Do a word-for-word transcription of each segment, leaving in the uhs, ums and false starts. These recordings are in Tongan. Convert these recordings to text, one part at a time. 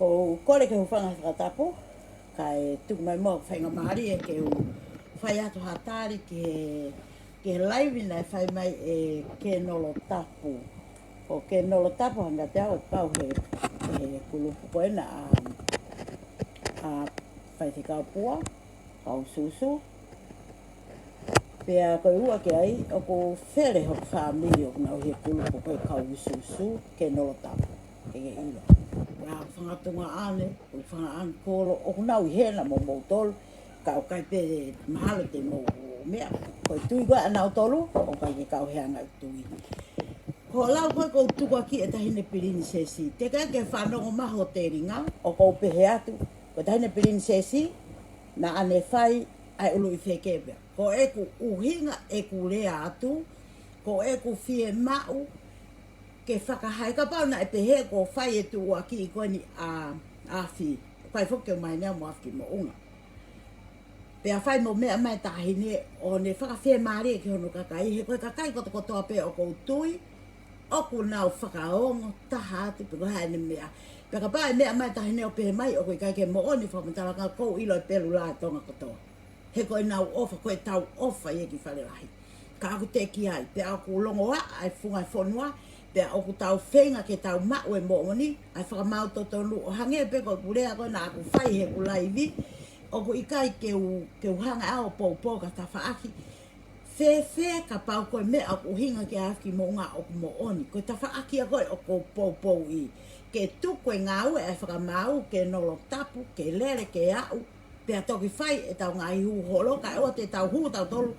ʻOku ou kole ke u hūfanga he fakatapu, kae tuku mai muʻa ʻeku faingamālie ke u fai atu ha tali ki he, ki he laivi naʻe fai mai ʻe Kenolo Tapu. Ko Kenolo Tapu, hangē kiate au, ʻoku kau he, he kulupu ko ena ʻa, ʻa Faifekau Pua, kau Susu. Pea ko e ua ki ai, ʻoku fele hoku fāmili ʻoku nau ʻi he kulupu ko e kau Susu, Kenolo Tapu. Ke ke ʻilo. Pea fanga tuongaʻane, ʻo fanga ʻanekolo, ʻoku nau ʻi hena mo moutolu, ka ʻoku ʻikai pē mahalo te mou meʻa. Ko e tui ko ē ʻanautolu, ʻoku ʻikai ke kau he anga ʻeku tui. Ko e lau ko ē ʻoku ou tukuakiʻi e Taʻahine Pilinisesi. Teʻeki ke fanongo mai ho telinga, ʻoku ou pehē atu, ko e Taʻahine Pilinisesi, naʻa ne fai ʻa e ʻuluʻi feke pea. Ko ʻeku ʻuhinga ʻeku lea atu, ko ʻeku fiemaʻu ke fakahā, kapau naʻe pehē kuo fai e tuʻuaki ko eni ʻa, ʻa Afi, fai foki ke u maheni au mo Afi ki Moʻunga. Pea fai mo meʻa mai Taʻahine ʻo ne fakafiemālie ki hono kakai, he ko e kakai kotokotoa pē ʻoku ou tui, ʻoku nau fakaongo taha atu pe ko e hā ʻene meʻa. Pea kapau ʻe meʻa mai Taʻahine ʻo pehē mai ʻoku ʻikai ke moʻoni e fakamatala ka ʻoku ou ʻilo ʻe Pelula ʻa Tonga kotoa. He ko ʻenau ʻofa, ko ʻetau ʻofa ia ki Falelahi. Ka ʻoku teʻeki ai, pea ʻoku longoaʻa e funga e fonua, pea ʻoku tau feinga ke tau maʻu e moʻoni, ʻa e fakamaau totonu, ʻo hangē pē ko ʻeku lea ko ē naʻa ku fai heʻeku laivi, ʻoku ʻikai ke u, ke u hanga au ʻo poupou ka tafaʻaki. Fēfē kapau ko e meʻa ʻoku ʻuhinga ki ai Afi ki Moʻunga ʻoku moʻoni, ko e tafaʻaki ia ko ē ʻoku ou poupouʻi. Ke tuku e ngāue ʻa e fakamaau, Kenolo Tapu, ke lele, ke aʻu, pea toki fai ʻetau ngaahi hū holo, kae ʻoua te tau hū tautolu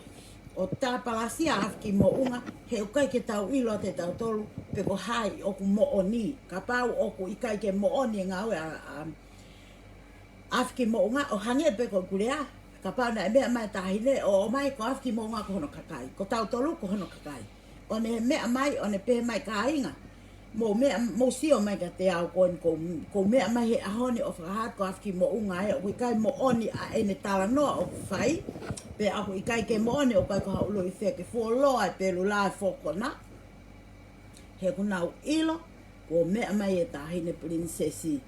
ʻo tāpalasia Afi ki Moʻunga, he ʻoku ʻikai ke tau ʻilo ʻe tautolu pe ko hai ʻoku moʻoni. Kapau ʻoku ʻikai ke moʻoni e ngāue ʻa, ʻa Afi ki Moʻunga, ʻo hangē pē ko ʻeku lea, kapau naʻe meʻa mai Taʻahine ʻo ʻomai ko Afi ki Moʻunga ko hono kakai, ko tautolu ko hono kakai. ʻO ne meʻa mai, ʻo ne pehē mai, kāinga, mou meʻa, mou sio mai kiate au ko eni ʻoku ou, ʻoku ou meʻa mai he ʻaho ni ʻo fakahā atu ko Afi ki Moʻunga ē, ʻoku ʻikai moʻoni ʻa ʻene talanoa ʻoku fai, pea ʻoku ʻikai ke moʻoni ʻoku ʻikai ko ha ʻuluʻi feke, fuoloa ʻe Pelula e fokona. He ʻoku nau ʻilo kuo meʻa mai e Taʻahine Pilinisesi.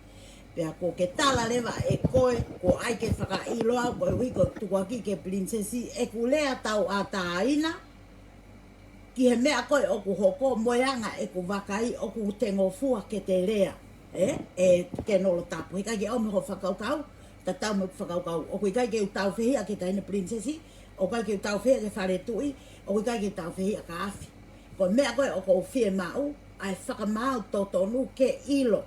Pea kuo ke tala leva ʻe koe, kuo ʻai ke fakaʻilo au, koeʻuhi ko e tukuakiʻi ki he Pilinisesi, ʻeku lea tauʻatāina ki he meʻa ko ē ʻoku hoko mo e anga ʻeku vakai ʻoku te ngofua ke te lea, ē, ʻe Kenolo Tapu. He ʻikai ke ʻomi ho fakakaukau, tatau mo ʻeku fakakaukau. ʻOku ʻikai ke u tāufehiʻa ki he Taʻahine Pilinisesi, ʻoku ʻikai ke u tāufehiʻa ki he Fale Tuʻi, ʻoku ʻikai ke u tāufehiʻa kia Afi. Ko e meʻa ko ē ʻoku ou fiemaʻu, ʻa e fakamaau totonu ke ʻilo.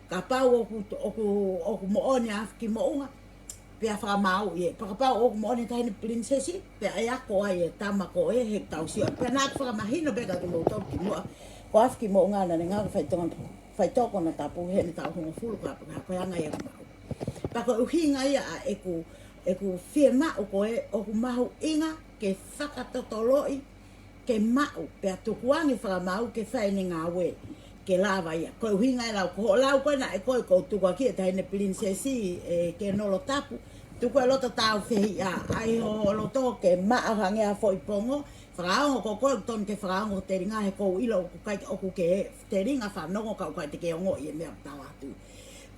Kapau ʻoku, ʻoku, ʻoku moʻoni ʻa Afi ki Moʻunga, pea fakamaauʻi ē. Pea kapau ʻoku moʻoni Taʻahine Pilinisesi, pea ʻe ako ai e tama ko ē he tau sio. Pea naʻa ku fakamahino pē kia kimoutolu kimuʻa, ko Afi ki Moʻunga naʻa ne ngāue faitokona, faitokona tapu heʻene taʻu hongofulu ka, ka ko e anga ia ʻeku maʻu. Pea ko e ʻuhinga ia ʻa ʻeku, ʻeku fiemaʻu ko ē ʻoku mahuʻinga ke fakatotoloʻi, ke maʻu, pea tukuange fakamaau ke fai ʻene ngāue, ke lava ia. Ko e ʻuhinga e lau, ko hoʻo lau ko ē naʻe ko ē ʻoku ou tukuakiʻi e Taʻahine Pilinisesi, ē, Kenolo Tapu, tuku e loto tāufehiʻa, ʻai ho loto ke maʻa hangē ha foʻi pongo, fakaongo ko koe ʻoku tonu ke fakaongo ho telinga he ʻoku ou ʻilo ʻoku ʻikai, ʻoku ke telinga fanongo ka ʻoku ʻikai te ke ongoʻi e meʻa ʻoku tala atu.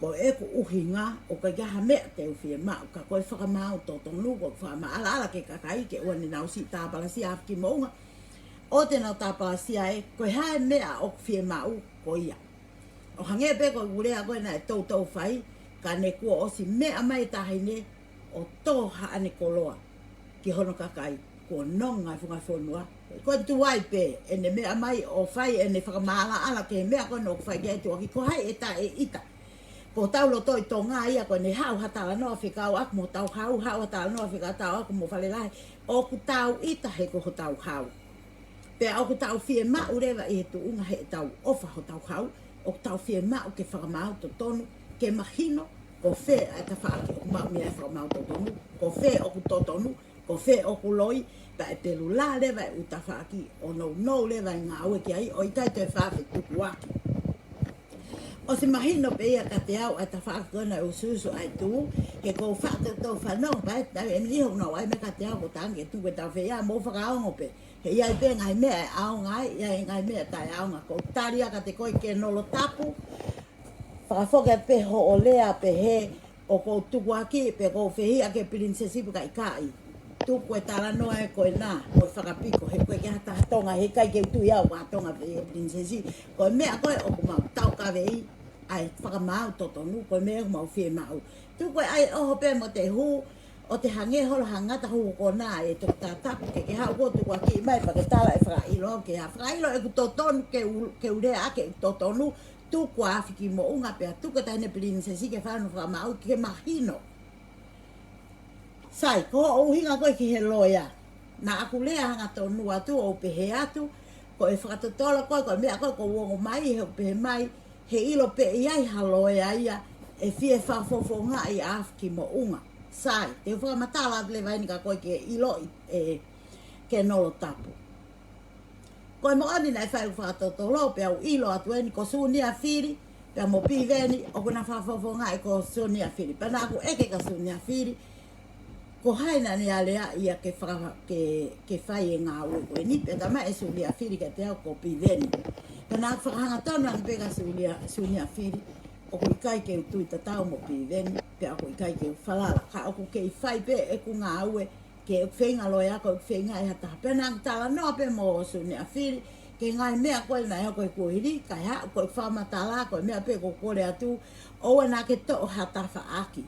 Ko ʻeku ʻuhinga, ʻoku ʻikai ha meʻa te u fiemaʻu, ka ko e fakamaau totonu, ko e fakamaʻalaʻala ki he kakai, ke ʻoua naʻa nau siʻi tāpalasia Afi ki Moʻunga. ʻO te nau tāpalasia ē, ko e hā e meʻa ʻoku fiemaʻu ko ia. ʻO hangē pē ko ʻeku lea ko ē naʻe toutou fai, ka ne kuo ʻosi meʻa mai Taʻahine ʻo tō haʻane koloa ki hono kakai, kuo nonga e funga fonua. Ko e tuai pē, ʻene meʻa mai ʻo fai ʻene fakamaʻalaʻala ki he meʻa ko ē naʻe fai ki ai e tuʻuaki, ko hai ʻe taʻeʻita. Ko hotau loto ʻi Tonga ia ko ʻene haʻu ha talanoa fekauʻaki mo hotau hau, haʻu ha talanoa fekauʻaki mo Falelahi, ʻoku tau ʻita he ko hotau hau. Pea ʻoku tau fiemaʻu leva ʻi he tuʻunga heʻetau ʻofa hotau hau, ʻoku tau fiemaʻu ke fakamaau totonu, ke mahino, ko fē ʻa e tafaʻaki ʻoku maʻu mei ai e fakamaau totonu, ko fē ʻoku totonu, ko fē ʻoku loi, pea ʻe Pelula leva e ʻū tafaʻaki ʻo nounou leva e ngāue ki ai, ʻo ʻikai toe fafetukuaki. ʻOsi mahino pē ia kiate au ʻa e tafaʻaki ko ena ʻe usuusu ai tu, he ʻoku ou faʻa toutou fanongo pē, taimi ʻe niʻihi ʻoku nau ʻai mai kiate au ko e tangi e tuku e tāufehiʻa, mou fakaongo pē. He ʻe ʻi ai pē ngaahi meʻa ʻe ʻaonga ai, ʻe ʻi ai ngaahi meʻa taʻeʻaonga. ʻOku ou tali ia kiate koe Kenolo Tapu, Fakafoki atu pē hoʻo lea pehē ʻoku ou tukuakiʻi pe ʻoku ou fehiʻa ki he pilinisesi pe ʻikai. Tuku e talanoa ē ko ena, ko e fakapiko, he ʻoku ʻikai ke ʻi ai ha taha Tonga, heʻikai ke u tui au ʻoku ʻi ai ha Tonga fehiʻa ki he pilinisesi. Ko e meʻa ko ē ʻoku mau taukaveʻi, ʻa e fakamaau totonu, ko e meʻa ʻoku mau fiemaʻu. Tuku e ʻai ʻoho pē mo te hū, ʻo te hangē holo ha ngata hū ko ena ʻe Toketā Tapu, ke ke haʻu ʻo tukuakiʻi mai pea ke tala e fakaʻilo, ke ha fakaʻilo ʻeku totonu, ke u, ke u lea ʻaki ʻeku totonu, tuku ʻa Afi ki Moʻunga pea tuku e Taʻahine Pilinisesi ke fai hono fakamaau ke mahino. Sai, ko hoʻo ʻuhinga ko ē ki he loea. Naʻa ku lea hangatonu atu ʻo pehē atu, ko e fakatotolo ko ē, ko e meʻa ko ē ʻoku ou ongo mai, he ʻoku pehē mai, he ʻilo pē ʻe ʻi ai ha loea ia ʻe fie fakafofongaʻi ʻa Afi ki Moʻunga. Sai, te u fakamatala atu leva eni ka ko e ke ʻiloʻi ē Kenolo Tapu. Ko e moʻoni naʻe fai ʻeku fakatotolo, pea u ʻilo atu eni ko Sunia Fili, pea mo Piveni, ʻoku na fakafofongaʻi ko Sunia Fili. Pea naʻa ku ʻeke kia Sunia Fili, ko hai naʻa ne aleaʻi ia ke faka-, ke, ke fai e ngāue ko eni, pea talamai ʻe Sunia Fili kiate au ko Piveni. Pea naʻa ku fakahangatonu ange pē kia Sunia, Sunia Fili, ʻoku ʻikai ke u tui tatau mo Piveni, pea ʻoku ʻikai ke u falala. Ka ʻoku kei fai pē ʻeku ngāue, ke ʻeku feinga loea, ko ʻeku feinga ʻe ha taha. Pea naʻa ku talanoa pē mo Sunia Fili, ki he ngaahi meʻa ko ē naʻe hoko he kuohili, kae haʻu ko ʻeku fakamatala, ko e meʻa pē ʻoku ou kole atu, ʻoua naʻa ke toʻo ha tafaʻaki.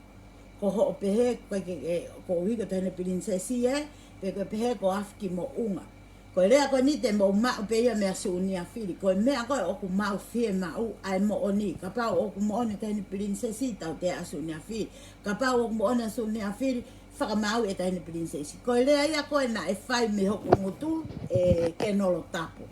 Ko hoʻo pehē, ko e ke, ke, ko ʻuhi ko e Taʻahine Pilinisesi ē, pe ko e pehē ko Afi ki Moʻunga. Ko e lea ko eni te mou maʻu pē ia meia Sunia Fili. Ko e meʻa ko ē ʻoku mau fiemaʻu ʻa e moʻoni. Kapau ʻoku moʻoni Taʻahine Pilinisesi, tautea ʻa Sunia Fili. Kapau ʻoku moʻoni ʻa Sunia Fili, fakamaau e Taʻahine Pilinisesi. Ko e lea ia ko ē naʻe fai mei hoku ngutu ē Kenolo Tapu.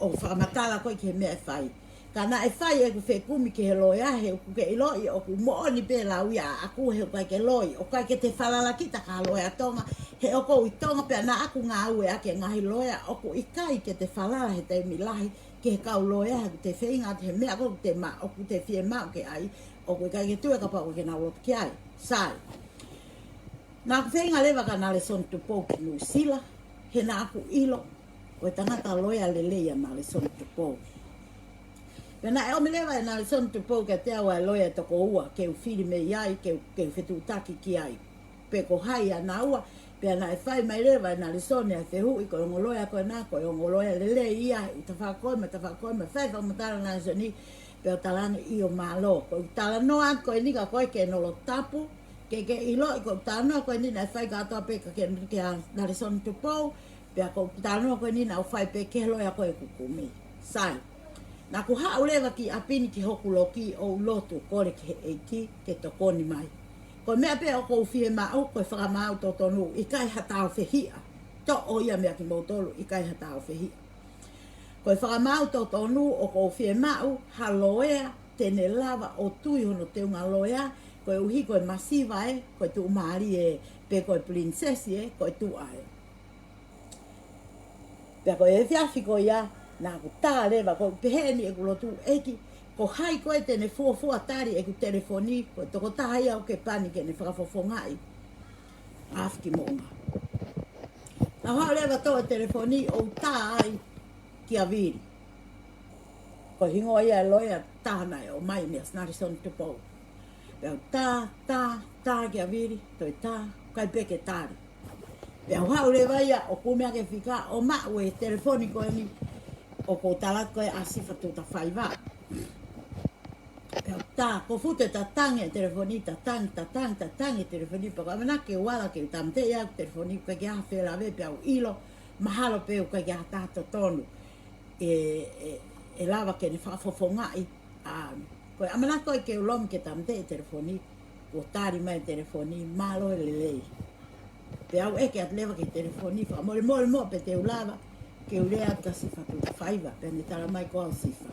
ʻO fakamatala ko ē ki he meʻa ʻe fai. Ka naʻe fai ʻeku fekumi ki he loea he ʻoku ke ʻiloʻi ʻoku moʻoni pē lau ia ʻaʻaku he ʻoku ʻikai ke loi, ʻoku ʻikai ke te falala kita ki ha loea Tonga, he ʻoku ou ʻi Tonga pea naʻa ku ngāueʻaki e ngaahi loea, ʻoku ʻikai ke te falala he taimi lahi ki he kau loea he ʻoku te feinga atu he meʻa ko ē ʻoku te ma-, ʻoku te fiemaʻu ke ʻai, ʻoku ʻikai ke tue kapau ʻoku ke nau loto ki ai. Sai. Naʻa ku feinga leva kia Nalesoni Tupou ki Nuʻusila, he naʻa ku ʻilo, ko e tangata loea lelei ʻa Nalesoni Tupou. Pea naʻe ʻomi leva ʻe Nalesoni Tupou kiate au ʻa e loea ʻe toko ua, ke u fili mei ai, ke u, ke u fetuʻutaki ki ai. Pe ko hai ʻa naua, pea naʻe fai mai leva ʻe Nalesoni ʻa e fehuʻi, ko e ongo loea ko ena, ko e ongo loea lelei ia, ʻi he tafaʻaki ko ē mo e tafaʻaki ko ē, mo e fai fakamatala ʻa Nalesoni, pea u talaange ʻio mālō. Ko ʻeku talanoa ko eni kia koe Kenolo Tapu, ke ke ʻiloʻi ko ʻeku talanoa ko eni naʻe fai kātoa pē kia, kia Nalesoni Tupou, pea ko ʻeku talanoa ko eni naʻa ku fai pē ki he loea ko ē ʻoku kumi. Sai. Naʻa ku haʻu leva ki ʻapi ni ki hoku loki ʻo u lotu kole ki he ʻEiki ke tokoni mai. Ko e meʻa pē ʻoku ou fiemaʻu, ko e fakamaau totonu, ʻikai ha tāufehiʻa. Toʻo ia meia kimoutolu, ʻikai ha tāufehiʻa. Ko e fakamaau totonu ʻoku ou fiemaʻu, ha loea te ne lava ʻo tui hono teunga loea, koeʻuhi ko e masiva ē, ko e tuʻumālie ē, pe ko e pilinisesi ē, ko e tuʻa ē. Pea ko e efiafi ko ia, naʻa ku tā leva, ko e pehē ni ʻeku lotu, ʻEiki, ko hai ko ē te ne fuofua tali ʻeku telefoni, ko e tokotaha ia ʻoku ke pani ke ne fakafofongaʻi ʻa Afi ki Moʻunga. Naʻa ku haʻu leva ʻo toʻo e telefoni ʻo u tā ai kia Vili. Ko e hingoa ia e loea taha naʻe ʻomai meia Nalesoni Tupou. Pea u tā, tā, tā kia Vili, toe tā, ʻikai pē ke tali. Pea u haʻu leva ia ʻo kumi hake e fika ʻo maʻu e telefoni ko eni ʻoku ou tala atu ko ē ʻa Sifa Tuʻutafaiva. Pea u tā, ko e fuʻu tatangi e telefoni, tatangi, tatangi, tatangi e telefoni, pea ko e ʻamanaki ke u ala ke u tāmateʻi ʻeku telefoni, ʻikai ke ʻi ai ha felāveʻi pea u ʻilo, mahalo pē ʻoku ʻikai ke ʻi ai ha taha totonu ʻe, ʻe, ʻe lava ke ne fakafofongaʻi. ʻA, ko e ʻamanaki ko ē ke u lomi ke tāmateʻi e telefoni, kuo tali mai e telefoni, mālō e lelei. Pea u ʻeke atu leva ki he telefoni, fakamolemole muʻa pe te u lava ke u lea atu kia Sifa Tuʻutafaiva, pea ne talamai ko au Sifa.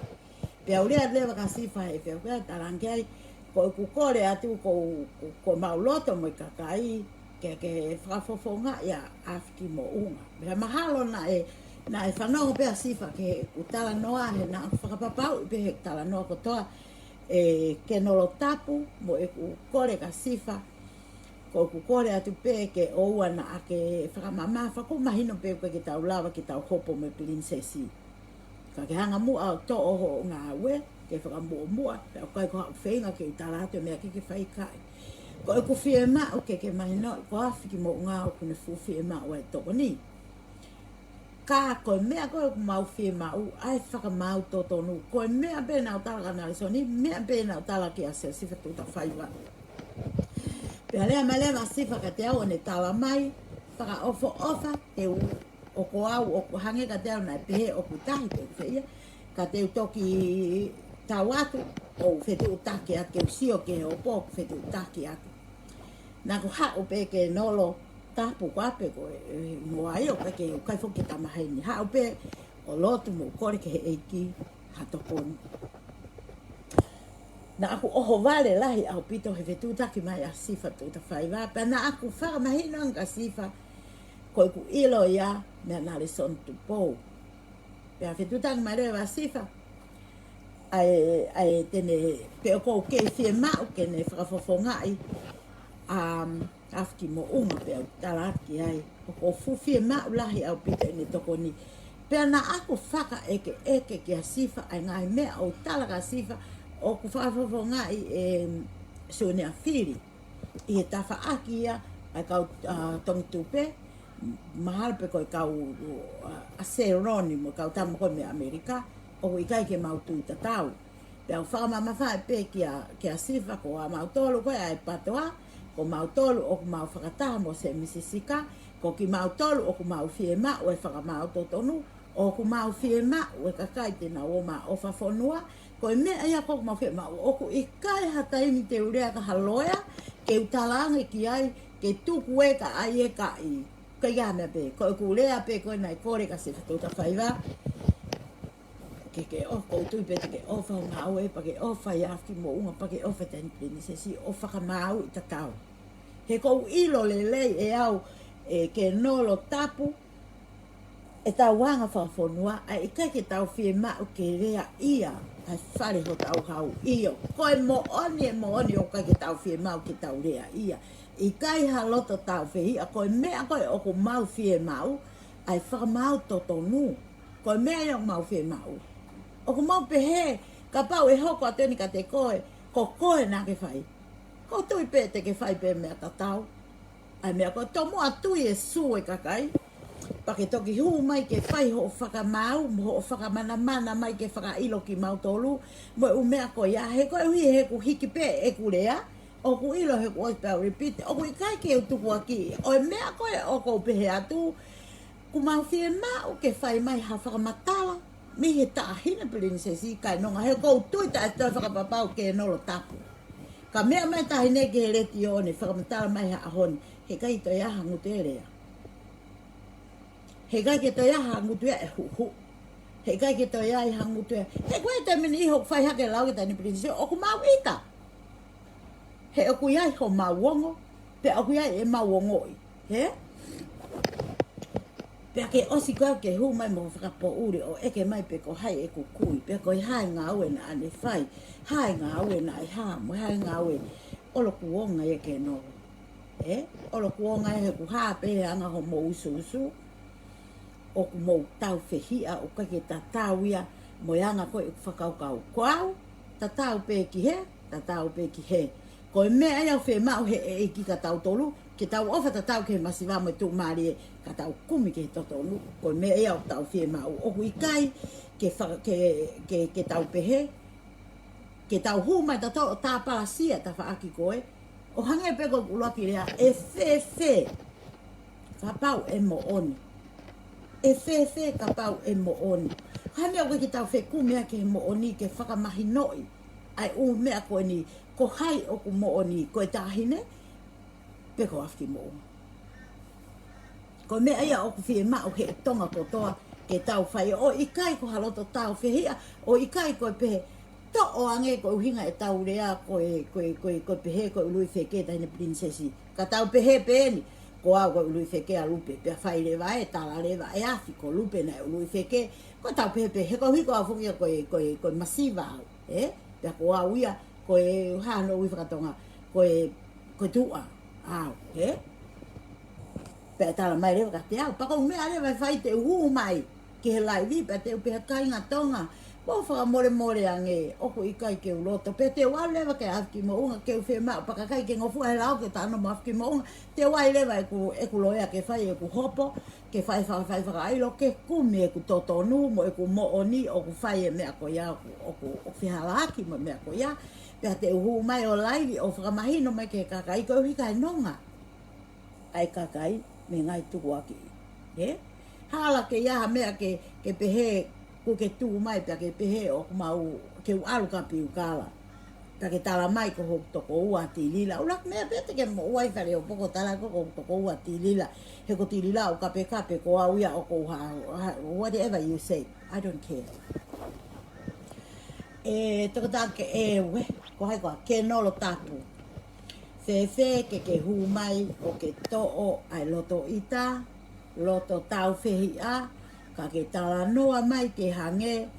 Pea u lea atu leva kia Sifa he fehuʻi, pea talaange ki ai, ko ʻeku kole atu ko, ko, ko homau loto mo e kakai, ke, ke fakafofongaʻi ʻa Afi ki Moʻunga. Pea mahalo naʻe, naʻe fanongo pē ʻa Sifa ki heʻeku talanoa, he naʻa ku fakapapauʻi pē he talanoa kotoa ʻe Kenolo Tapu mo ʻeku kole kia Sifa, ko ʻeku kole atu pē ke ʻoua naʻa ke fakamamafa, ʻoku mahino pē ʻoku ʻikai ke tau lava ke tau hopo mo e pilinisesi. Ka ke hanga muʻa ʻo toʻo hoʻo ngāue, ke fakamuʻomuʻa, pea ʻoku ʻikai ko haʻaku feinga ke u tala atu e meʻa ke ke fai, ʻikai. Ko ʻeku fiemaʻu ke ke mahinoʻi, ko Afi ki Moʻunga ʻoku ne fuʻu fiemaʻu ʻa e tokoni. Ka ko e meʻa ko ē ʻoku mau fiemaʻu, ʻa e fakamaau totonu. Ko e meʻa pē naʻa ku tala kia Nalesoni, meʻa pē naʻa ku tala kia Siosifa Tuʻutafaiva. Pea lea mai leva ʻa Sifa kiate au ʻo ne tala mai, fakaʻofoʻofa, te u, ʻoku ou, ʻoku hangē kiate au naʻe pehē ʻoku tahi pe ʻoku fēfē ia, ka te u toki tau atu, ʻo fetuʻutaki atu, ke u sio ki he hopo, ʻo fetuʻutaki atu. Naʻa ku haʻu pē ki he nolo tapu ko ē pē ko e, e, mo ai ʻo ka ke, ʻikai foki ke ta maheni. Haʻu pē ʻo lotu mo kole ki he ʻEiki ha tokoni. Naʻa ku ʻohovale lahi ʻaupito he fetuʻutaki mai ʻa Sifa Tuʻutafaiva, pea naʻa ku fakamahino ange kia Sifa, ko ʻeku ʻilo ia meia Nalesoni Tupou. Pea fetuʻutaki mai leva ʻa Sifa, ʻa e, ʻa e te ne, pe ʻoku ou kei fiemaʻu ke ne fakafofongaʻi, um, Afi ki Moʻunga, pea u tala atu ki ai, ʻoku ou fuʻu fiemaʻu lahi ʻaupito ʻene tokoni. Pea naʻa ku fakaʻekeʻeke kia Sifa, ʻa e ngaahi meʻa ʻoku ou tala kia Sifa, ʻoku fakafofongaʻi ʻe Sunia Fili ʻi he tafaʻaki ia ʻa e kau, a, Tongitupe, mahalo pē ko e kau, a, ʻa Seloni mo e kau tama ko ē mei ʻAmelika, ʻoku ʻikai ke mau tui tatau. Pea u fakamamafaʻi pē kia, kia Sifa ko ʻa mautolu ko ē ʻa e PATOA, ko mautolu ʻoku mau fakataha mo Semisi Sika, ko kimautolu ʻoku mau fiemaʻu e fakamaau totonu, ʻoku mau fiemaʻu e kakai te nau ō mai ʻo fakafonua, ko e meʻa ia ʻoku mau fiemaʻu, ʻoku ʻikai ha taimi te u lea ki ha loea, ke u tala ange ki ai, ke tuku e kakai e kakai. Ko ia meʻa pē, ko ʻeku lea pē ko ē naʻe kole kia Sifa Tuʻutafaiva. Ke ke ʻofa, ʻoku ou tui pē te ke ʻofa ʻo ngāue, pea ke ʻofa ʻi Afi ki Moʻunga, pea ke ʻofa ʻi Taʻahine Pilinisesi, ʻo fakamaauʻi tatau. He ʻoku ou ʻilo lelei ʻe au, ʻe, ki he nolo tapu, ʻetau anga fakafonua, ʻa e ʻikai ke tau fiemaʻu ke leaʻia ʻa e fale hotau hau. ʻIo, ko e moʻoni, e moʻoni ʻoku ʻikai ke tau fiemaʻu ke tau leaʻia. ʻIkai ha loto tāufehiʻa, ko e meʻa ko ē ʻoku mau fiemaʻu, ʻa e fakamaau totonu. Ko e meʻa ia ʻoku mau fiemaʻu. ʻOku mau pehē, kapau ʻe hoko atu eni kiate koe, ko koe naʻa ke fai. ʻOku ou tui pē te ke fai pē meʻa tatau. ʻA e meʻa ko e tomuʻa tui e sū e kakai. Pea ke toki hū mai ke fai hoʻo fakamaau, mo hoʻo fakamanamana mai ke fakaʻilo kimautolu, mo e ʻū meʻa ko ia, he koeʻuhi he ʻoku hiki pē ʻeku lea, ʻoku ʻilo he kuo ʻosi pē au repeat, ʻoku ʻikai ke u tukuakiʻi. ʻO e meʻa ko ē ʻoku ou pehē atu, ʻoku mau fiemaʻu ke fai mai ha fakamatala, mei he Taʻahine Pilinisesi kae nonga he ʻoku ou tui taʻe toe fakapapau ki he nolo tapu. Ka meʻa mai e taʻahine ki he letiō ʻo ne fakamatala mai he ʻaho ni, he ʻikai toe ʻi ai ha ngutu e lea. He ʻikai ke toe ʻi ai ha ngutu ia ʻe huhu. He ʻikai ke toe ʻi ai ha ngutu ia. He ko e taimi ni ʻoku fai hake e lau ki he Taʻahine Pilinisesi, ʻoku mau ʻita. He ʻoku ʻi ai homau ongo, pea ʻoku ʻi ai ʻemau ongoʻi. He? Pea ke ʻosi koe ke hū mai mo fakapoʻuli ʻo ʻeke mai pe ko hai ʻeku kui, pe ko e hā e ngāue naʻa ne fai, hā e ngāue naʻe hā, mo e hā e ngāue ʻoku ou kuonga ia ke nolo. Ē? ʻOku ou kuonga ia he ʻoku hā pē he anga hoʻomou usuusu, ʻoku mou tāufehiʻa, ʻoku ʻikai ke tatau ia mo e anga ko ē ʻeku fakakaukau. Ko au, tatau pē ki hē, tatau pē ki hē. Ko e meʻa ia ʻoku fiemaʻu he ʻEiki kia tautolu, ke tau ʻofa tatau ki he masiva mo e tuʻumālie, ka tau kumi ki he totonu. Ko e meʻa ia ʻoku tau fiemaʻu. ʻOku ʻikai ke fa-, ke, ke, ke tau pehē, ke tau hū mai tautolu ʻo tāpalasia e tafaʻaki ko ē. ʻO hangē pē ko ʻeku ʻuluaki lea, ʻe fēfē kapau ʻe moʻoni. ʻE fēfē kapau ʻe moʻoni. Hangē ʻoku ʻikai ke tau fekumi ia ki he moʻoni ke fakamahinoʻi ʻa e ʻū meʻa ko eni, ko hai ʻoku moʻoni, ko e taʻahine, pe ko Afi ki Moʻunga. Ko e meʻa ia ʻoku fiemaʻu he Tonga kotoa ke tau fai, ʻo ʻikai ko ha loto tāufehiʻa, ʻo ʻikai ko e pehē, toʻo ange ko e ʻuhinga ʻetau lea ko e, ko e, ko e, ko e pehē ko e ului feke Taʻahine Pilinisesi. Ka tau pehē pē eni, ko au ko e ului feke ʻa Lupe, pea fai leva e tala leva ʻe Afi ko Lupe naʻe ului feke, ko tau pehē pē, he koeʻuhi ko au foki ko e, ko e, ko e masiva au, ē? Pea ko au ia, ko e hā hono ui fakatonga, ko e, ko e tuʻa, au, ē? Pea tala mai leva kiate au, pea ko e meʻa leva ʻe fai te u hū mai ki he laivi, pea te u pehē kāinga Tonga, Mou fakamolemole ange, ʻoku ʻikai ke u loto. Pea te u ʻalu leva ke aʻu ki moʻunga, ke u fiemaʻu pakakai ke ngofua he lao ke tano mo aʻu ki moʻunga. Te u ʻai leva ʻeku, ʻeku loea ke fai ʻeku hopo, ke fai fakafaifakaʻilo, ke kumi ʻeku totonu mo ʻeku moʻoni ʻoku fai e meʻa ko ia, ʻoku, ʻoku, ʻoku fehālaaki mo e meʻa ko ia. Pea te u hū mai ʻo laivi ʻo fakamahino mai ki he kakai koeʻuhi kae nonga ʻa e kakai mei he ngaahi tukuakiʻi. Ē? Hala ke ʻi ai ha meʻa ke, ke pehē, kuo ke tuʻu mai pea ke pehē ʻoku mau, ke u ʻalu ki Piukala. Pea ke tala mai ko hoku tokoua Tilila. ʻUluaki meʻa pē te ke moʻua ai, Faleupoko, tala ko hoku tokoua Tilila. He ko Tilila ʻoku kapekape, ko au ia ʻoku ou ha, ha, whatever you say, I don't care. ʻE, tokotaha ke ʻeue, ko hai koā, Kenolo Tapu. Fēfē ke ke hū mai ʻo ke toʻo ʻa e loto ʻita, loto tāufehiʻa, ka ke talanoa mai ke hangē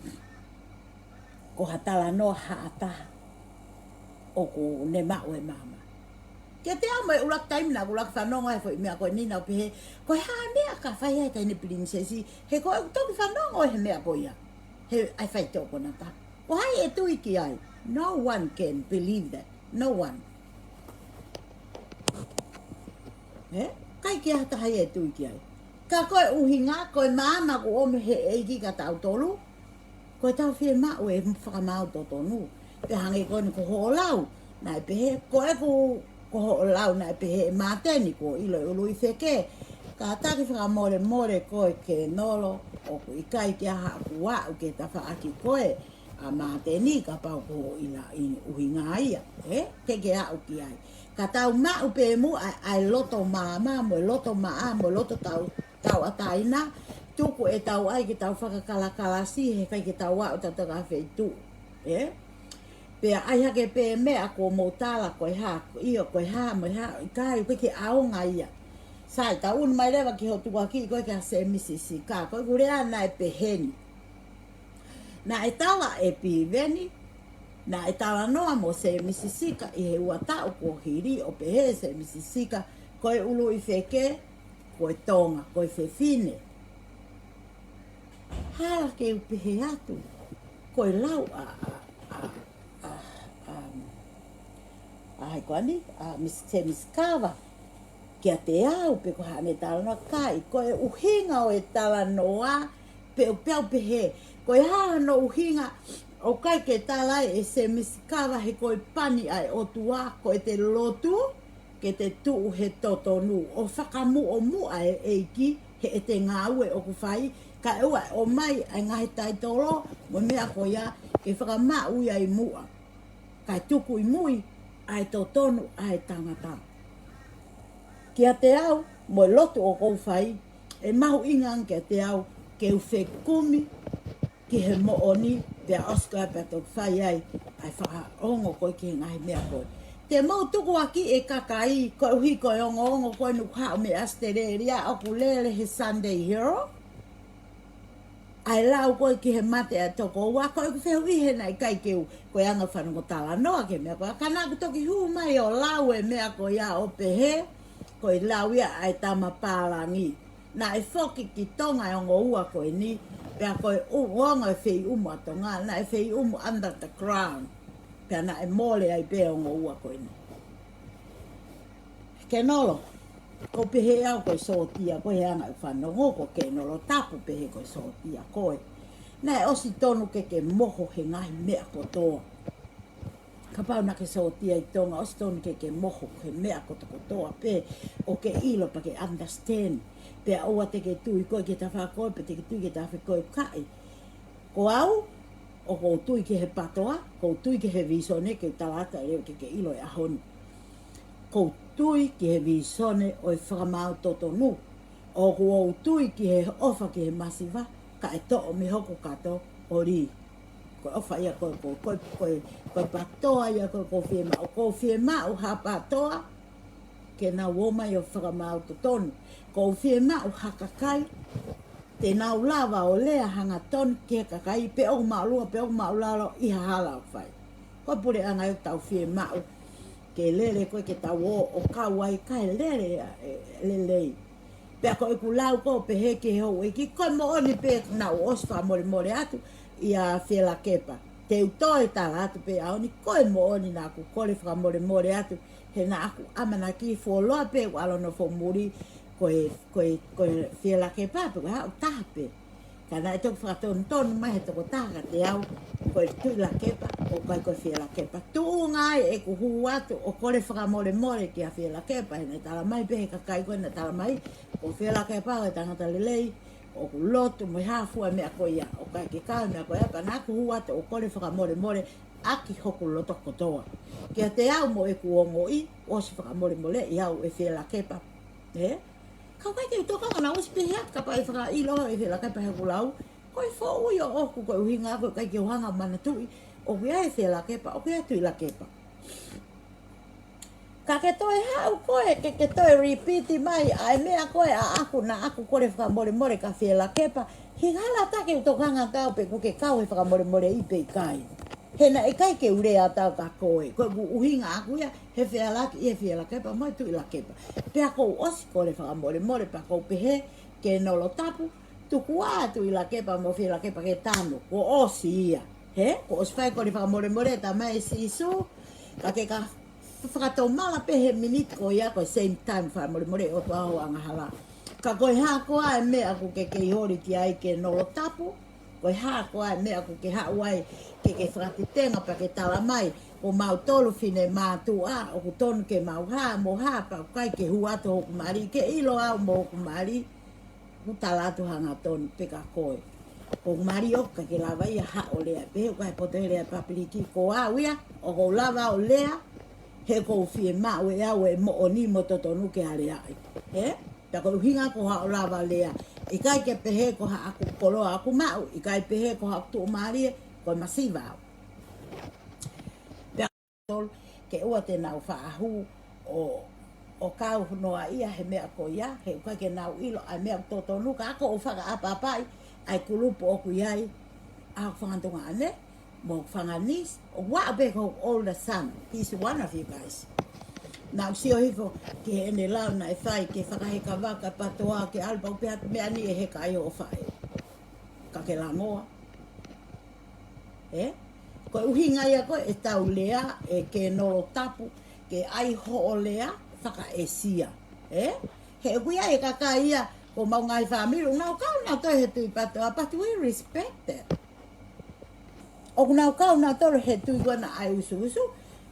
ko ha talanoa haʻa taha ʻoku ne maʻu e maama. Kiate au, mei he ʻuluaki taimi naʻa ku ʻuluaki fanongo ai e foʻi meʻa ko eni, naʻá ku pehē, ko e hā e meʻa ka fai ai e taʻahine pilinisesi, he ko ʻeku toki fanongo he meʻa ko ia. He ʻai fai toko nata. Ko hai ʻe tui ki ai? No one can believe that. No one. Ē? ʻIkai ke ʻi ai ha taha ia ʻe tui ki ai. Ka ko e ʻuhinga, ko e maama kuo ʻomi he ʻEiki kia tautolu, ko ʻetau fiemaʻu e fakamaau totonu. Pea hangē ko eni ko hoʻo lau, naʻe pehē, ko ʻeku, ko hoʻo lau naʻe pehē ʻe Māteni kuo ʻilo e ului feke. Kātaki fakamolemole koe Kenolo, ʻoku ʻikai ke ʻi ai haʻaku aʻu ki he tafaʻaki ko ē ʻa Māteni, kapau ko hoʻo ʻila ʻi ʻuhinga ia, ē? Ke ke aʻu ki ai. Ka tau maʻu pē muʻa ʻa e loto maama, mo e loto maʻa, mo e loto tau, tauʻatāina, tuku ʻetau ʻai ke tau fakakalakalasi, he ʻikai ke tau aʻu tautau ki ha feituʻu, ē? Pea ʻai hake pē meʻa kuo mou tala ko e hā, ʻio ko e hā, mo e hā, ʻikai, ʻikai ke ʻaonga ia. Sai, tau ʻunu mai leva ki hoʻo tukuakiʻi ko ē kia Sēmisi Sika, ko ʻeku lea naʻe peheni. Naʻe tala ʻe Piveni, naʻe talanoa mo Sēmisi Sika ʻi he ua taʻu kuo hili ʻo pehē ʻe Sēmisi Sika, ko e ului feke, ko e Tonga, ko e fefine. Hala ke u pehē atu, ko e lau ʻa, ʻa, ʻa, ʻa, um, ʻa hai koā ni, ʻa Miss Sēmisi Kava, kiate au, pe ko haʻane talanoa, ʻikai, ko e ʻuhinga ʻo e talanoa, pe ʻoku ou pehē, ko e hā hono ʻuhinga ʻoku ʻikai ke tala ai ʻe Sēmisi Kava he ko e pani ʻa e ʻOtua, ko ʻete lotu, ke te tuʻu he totonu ʻo fakamuʻomuʻa e ʻEiki heʻete ngāue ʻoku fai, kae ʻoua ʻe ʻomai ʻa e ngaahi taitolo mo e meʻa ko ia ke fakamaʻu ia ʻi muʻa, kae tuku ʻi mui ʻa e totonu ʻa e tangata. Kiate au, mo e lotu ʻoku ou fai, ʻe mahuʻinga ange kiate au ke u fekumi ki he moʻoni, pea ʻosi ko ia pea toki fai ai ʻa e fakaongo ko ē ki he ngaahi meʻa ko ē. Te mou tukuakiʻi e kakai, koeʻuhi ko e ongoongo ko eni ʻoku haʻu mei ʻAositelēlia ʻoku lele he Sunday Herald, ʻa e lau ko ē ki he mate ʻa e tokoua, ko ʻeku fehuʻi he naʻe ʻikai ke u, ko e anga fanongo talanoa ki he meʻa ko ia, ka naʻá ku toki hū mai ʻo lau e meʻa ko ia ʻo pehē, ko e lau ia ʻa e tama pālangi. Naʻe foki ki Tonga e ongo ua ko eni, pea ko e u-, ongo e feiʻumu ʻa Tonga, naʻe feiʻumu under the ground. Pea naʻe mole ai pē e ongo ua ko eni. Kenolo, ʻoku ou pehē au ko e sōtia koe he anga e fanongo, ko Kenolo Tapu pehē ko e sōtia koe. Naʻe ʻosi tonu ke ke moho he ngaahi meʻa kotoa. Kapau naʻá ke sōtia ʻi Tonga, ʻosi tonu ke ke moho he meʻa kotokotoa pē, ʻo ke ʻilo pea ke understand. Pea ʻoua te ke tui koe ki he tafaʻaki ko ē, pe te ke tui ki he tafaʻaki ko ē, ʻikai. Ko au, ʻoku ou tui ki he PTOA, ʻoku ou tui ki he visone, ke u tala atu ʻa e lea ke ke ʻilo he ʻaho ni. ʻOku ou tui ki he visone ʻo e fakamaau totonu. ʻOku ou tui ki he ʻofa ki he masiva, kae toʻo mei hoku kato ʻo lī. Ko e ʻofa ia ko ē, ko e, ko e, ko e, ko e PTOA ia ko ē ʻoku ou fiemaʻu, ʻoku ou fiemaʻu ha PTOA ke nau ō mai ʻo fakamaau totonu. ʻOku ou fiemaʻu ha kakai te nau lava ʻo lea hangatonu ki he kakai, pe ʻoku māʻolunga, pe ʻoku māʻulalo ʻi ha hala ʻoku fai. Ko e puleʻanga ia ʻoku tau fiemaʻu ke lele ko ē ke tau ō ʻo kau ai kae lele, ē, lelei. Pea ko ʻeku lau ko ē ʻo pehē ki he houʻeiki, ko e moʻoni pē naʻá ku ʻosi fakamolemole atu, ʻia Fielakepa. Te u toe tala atu pē ʻaho ni ko e moʻoni naʻa ku kole fakamolemole atu, he naʻa ku ʻamanaki fuoloa pē ʻoku ʻalu ʻo nofo muli ko e, ko e, ko e Fielakepa pe ko e haʻu taha pē. Ka naʻe toki fakatonutonu mai he tokotaha kiate au, ko e Tuʻilakepa, ʻoku ʻikai ko e Fielakepa. Tuʻunga ai ʻeku hū atu ʻo kole fakamolemole kia Fielakepa, he naʻe tala mai pē he kakai ko ē naʻe tala mai, ko Fielakepa ko e tangata lelei, ʻoku lotu mo e hā fua meʻa ko ia, ʻoku ʻikai ke kau meʻa ko ia, pea naʻa ku hū atu ʻo kole fakamolemole ʻaki hoku loto kotoa. Kiate au mo ʻeku ongoʻi, ʻosi fakamolemoleʻi au ʻe Fielakepa. Ē? Ka ʻoku ʻikai ke u tokanga naʻa ʻosi pehē atu kapau ʻe fakaʻilo ʻe Fielakepa heʻeku lau, ko e foʻui ʻoʻoku ko e ʻuhinga ko e ʻikai ke u hanga ʻo manatuʻi, ʻoku ʻi ai ʻa Fielakepa, ʻoku ʻi ai ʻa Tuʻilakepa. Ka ke toe haʻu koe, ke, ke toe repeat mai ʻa e meʻa ko ē ʻaʻaku naʻa ku kole fakamolemole kia Fielakepa, he ʻikai hala ʻatā ke u tokanga atu au pe ʻoku ke kau he fakamolemoleʻi pe ʻikai. He naʻe ʻikai ke u lea atu au kia koe, ko ʻeku ʻuhinga ʻaʻaku ia, he fealāki ʻi he Fielakepa mo e Tuʻilakepa. Pea ʻoku ou ʻosi kole fakamolemole pea ʻoku ou pehē kia Nolotapu, tuku ā Tuʻilakepa mo Fielakepa ke tanu, kuo ʻosi ia. Hē? Kuo ʻosi fai e kole fakamolemole, Tamai Sīsū, ka ke ka fakatomala pē he miniti ko ia ko e same time fakamolemole ʻOtua hoʻo angahala. Ka ko e hā koā e meʻa ʻoku ke kei holi ki ai kia Nolotapu, ko e hā koā e meʻa ʻoku ke haʻu ai ke ke fakatetenga pea ke tala mai, ko mautolu fine mātuʻa, ʻoku tonu ke mau hā mo hā, pea ʻoku ʻikai ke hū atu hoku mali, ke ʻilo au mo hoku mali, ʻoku tala atu hangatonu pē kia koe. Ko hoku mali ʻoku ʻikai ke lava ia haʻo lea, pehē ʻoku ʻikai poto he lea papiliki ko au ia, ʻoku ou lava ʻo lea, he ʻoku ou fiemaʻu ʻe au e moʻoni mo e totonu ke aleaʻi. Ē? Pea ko e ʻuhinga ko haʻo lava lea. ʻIkai ke pehē ko haʻaku koloa ʻoku maʻu, ʻikai pehē ko haʻaku tuʻumālie, ko e masiva au. Pea tolu, ke ʻoua te nau faʻa hū ʻo, ʻo kau noa ia he meʻa ko ia, he ʻoku ʻikai ke nau ʻilo ʻa e meʻa ʻoku totonu, ka ʻoku ou fakaʻapaʻapaʻi ʻa e kulupu ʻoku ʻi ai ʻa hoku fanga tuongaʻane mo hoku fanga niece, ʻoku aʻu pē ki hoku older son, he's one of you guys. Naʻa ku sio hifo ki heʻene lau naʻe fai ke fakaheka vaka PATOA ke ʻalu pau pē atu meʻa ni ʻe heka ai hoʻo faʻē. Ka ke langoa. Ē? Ko e ʻuhinga ia ko ē ʻetau lea, ē, kia Nolotapu, ke ʻai hoʻo lea fakaʻēsia. Ē? He ʻoku ʻi ai e kakai ia, ko homau ngaahi fāmili, ʻoku nau kau nautolu he tui PATOA, but we respect that. ʻOku nau kau nautolu he tui ko ē naʻe ʻusuʻusu,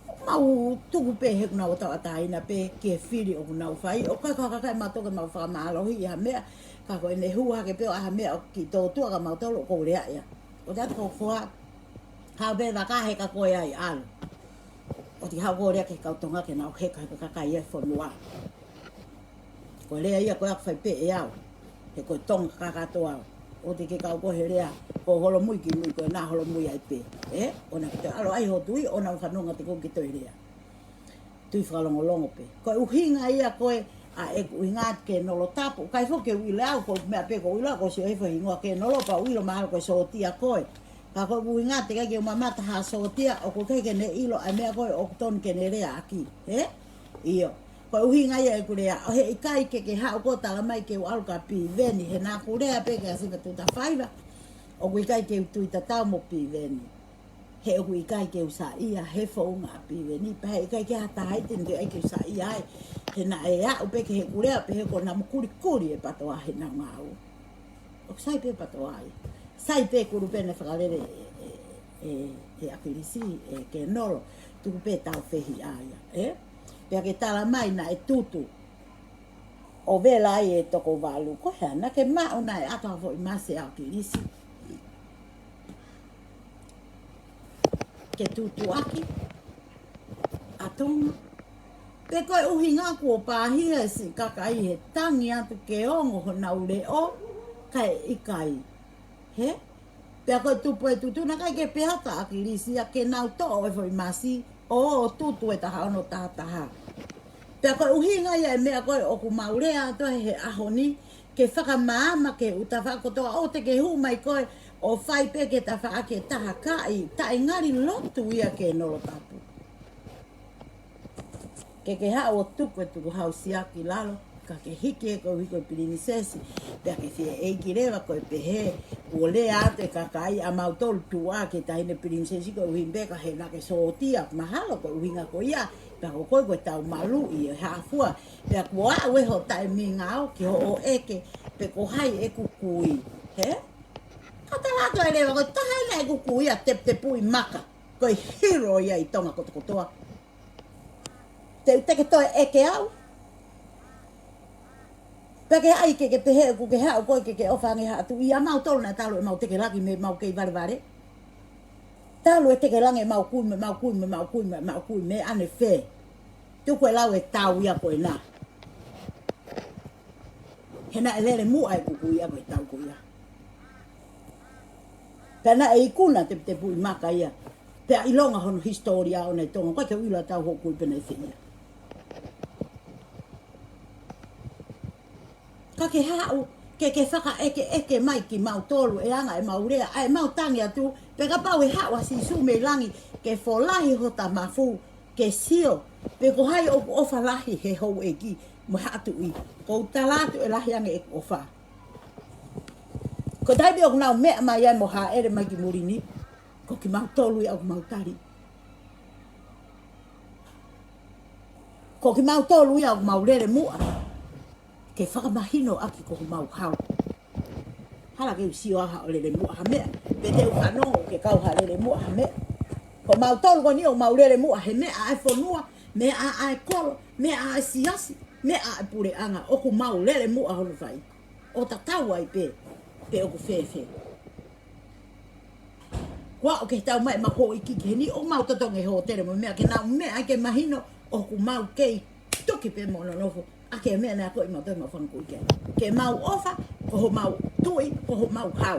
ʻoku mau tuku pē he ʻoku nau tauʻatāina pē ki he fili ʻoku nau fai, ʻoku ʻikai ko ha kakai mautolu ke mau fakamālohiʻi ha meʻa, ka ko ʻene hū hake pē ʻo ʻai ha meʻa ʻoku kiʻi tōtuʻa kia mautolu ʻoku ou lea ia. ʻOku ou tala atu ko e foha, haʻu pē vaka heka koe ai ʻalu. ʻOua te ke haʻu koe ʻo lea ki he kau Tonga ke nau heka he ko e kakai ia e fonua. Ko e lea ia ko ē ʻoku fai pē ʻe au. He ko e Tonga kakato au. ʻOua te ke kau koe he lea, ko e holomui ki mui, ko ena holomui ai pē. Ē? ʻOua naʻa ke toe ʻalu ʻai hoʻo tui, ʻoua naʻa fanongo atu koe ki he toe lea. Tui fakalongolongo pē. Ko e ʻuhinga ia ko ē ʻa ʻeku ʻuhinga kia Nolotapu, ʻikai foki ke u ʻilo au, ko e meʻa pē ʻoku ou ʻilo, ʻoku ou sio hifo he hingoa kia Nolo, pea u ʻilo mahalo ko e sōtia koe. Ka ko ʻeku ʻuhinga teʻeki ai ke u mamata ha sōtia, ʻoku ʻikai ke ne ʻilo ʻa e meʻa ko ē ʻoku tonu ke ne leaʻaki. Ē? ʻIo. Ko e ʻuhinga ia ʻeku lea, ʻo he ʻikai ke ke haʻu koe ʻo tala mai ke u ʻalu kia Piveni, he naʻa ku lea pē kia Siva Tuʻutafaiva, ʻoku ʻikai ke u tui tatau mo Piveni. He ʻoku ʻikai ke u saiʻia he founga ʻa Piveni, pea he ʻikai ke ha taha ʻi heni te u ʻai ke u saiʻia ai. He naʻe aʻu pē ki heʻeku lea, pehē ko e namu kulikuli e PATOA heʻenau ngāue. ʻOku sai pē PATOA ia. Sai pē kulupu naʻe fakalele ʻe, ʻe, ʻe, ʻe ʻAkilisi, ʻe kia Nolo, tuku pē tau fehiʻa ia, ē? Pea ke tala mai naʻe tutu ʻo vela ai e toko valu, ko e hā, naʻa ke maʻu naʻe ʻoatu ha foʻi masi ʻa ʻAkilisi ke tutuʻaki ʻa Tonga. Pe ko e ʻuhinga kuo pāhia e siʻi kakai he tangi atu ke ongo honau leʻo, kae ʻikai. Hē? Pea ko e tupu e tutu naʻe ʻikai ke pehē atu ʻa ʻAkilisi ia ke nau toʻo e foʻi masi ʻo tutu e taha ono taha taha. Pea ko e ʻuhinga ia e meʻa ko ē ʻoku mau lea atu ai he ʻaho ni, ke fakamaama ki he ʻū tafaʻaki kotoa, ʻoua te ke hū mai koe ʻo fai pē ki he tafaʻaki ʻe taha, kaʻi, taʻe ngali lotu ia kia Nolotapu. Ke ke haʻu ʻo tuku e tukuhau siaki lalo, ka ke hiki ē koeʻuhi ko e pilinisesi, pea ke fie ʻeiki leva ko e pehē, Kuo lea atu e kakai ʻa mautolu tuʻa ki he Taʻahine Pilinisesi koeʻuhi pē ka he naʻa ke sōtia, mahalo ko e ʻuhinga ko ia, pea ko koe ko e tau maluʻi e hā fua, pea kuo aʻu e ho taimi ngāue ki hoʻo ʻeke, pe ko hai ʻeku kui, hē? Ka tala atu e leva ko e taha ena ʻeku kui ʻa Teputepuʻi Maka, ko e hero ia ʻi Tonga kotokotoa. Te u teke toe ʻeke au. Pea ke ʻai ke ke pehē ʻoku ke haʻu koe ke ke ʻofa ange haʻa tuʻi, ʻa mautolu naʻe talu ʻemau teke langi mei heʻemau kei valevale. Talu e teke langi ʻemau kui, mei heʻemau kui, mei heʻemau kui, mei heʻemau kui, mei ʻanefē. Tuku e lau e tau ia ko ena. He naʻe lele muʻa ʻeku kui ia ko e tau ko ia. Pea naʻe ikuna Teputepuʻi Maka ia. Pea ʻilonga hono hisitōlia ʻoʻona ʻi Tonga, ʻoku ʻikai ke u ʻilo ʻe au hoku kui pe naʻe fēfē ia. Ka ke haʻu, ke ke fakaʻekeʻeke mai kimautolu e anga ʻemau lea, ʻa ʻemau tangi atu, pe kapau ʻe haʻu ʻa Sīsū mei langi, ke folahi hota mafu, ke sio, pe ko hai ʻoku ʻofa lahi he houʻeiki, mo haʻa tuʻi, ʻoku ou tala atu ʻe lahi ange ʻeku ʻofa. Ko e taimi ʻoku nau meʻa mai ai mo hāʻele mai ki muli ni, ko kimautolu ia ʻoku mau tali. Ko kimautolu ia ʻoku mau lele muʻa. Ke fakamahino ʻaki ko homau hau. Hala ke u sio ʻa haʻo lele muʻa ha meʻa. Pe te u fanongo ke kau ha lele muʻa ha meʻa. Ko mautolu ko eni ʻoku mau lele muʻa he meʻa ʻa e fonua, meʻa ʻa e kolo, meʻa ʻa e siasi, meʻa ʻa e puleʻanga, ʻoku mau lele muʻa hono fai. ʻO tatau ai pē, pe ʻoku fēfē. Kuo aʻu ke tau mai ʻemau houʻeiki ki heni, ʻoku mau totongi e hōtele mo e meʻa ke nau meʻa ai ke mahino, ʻoku mau kei tuki pē mo nonofo, ʻa e meʻa naʻe akoʻi mautolu ʻemau fanga kui ki ai. Ke mau ʻofa, ko homau tuʻi, ko homau hau.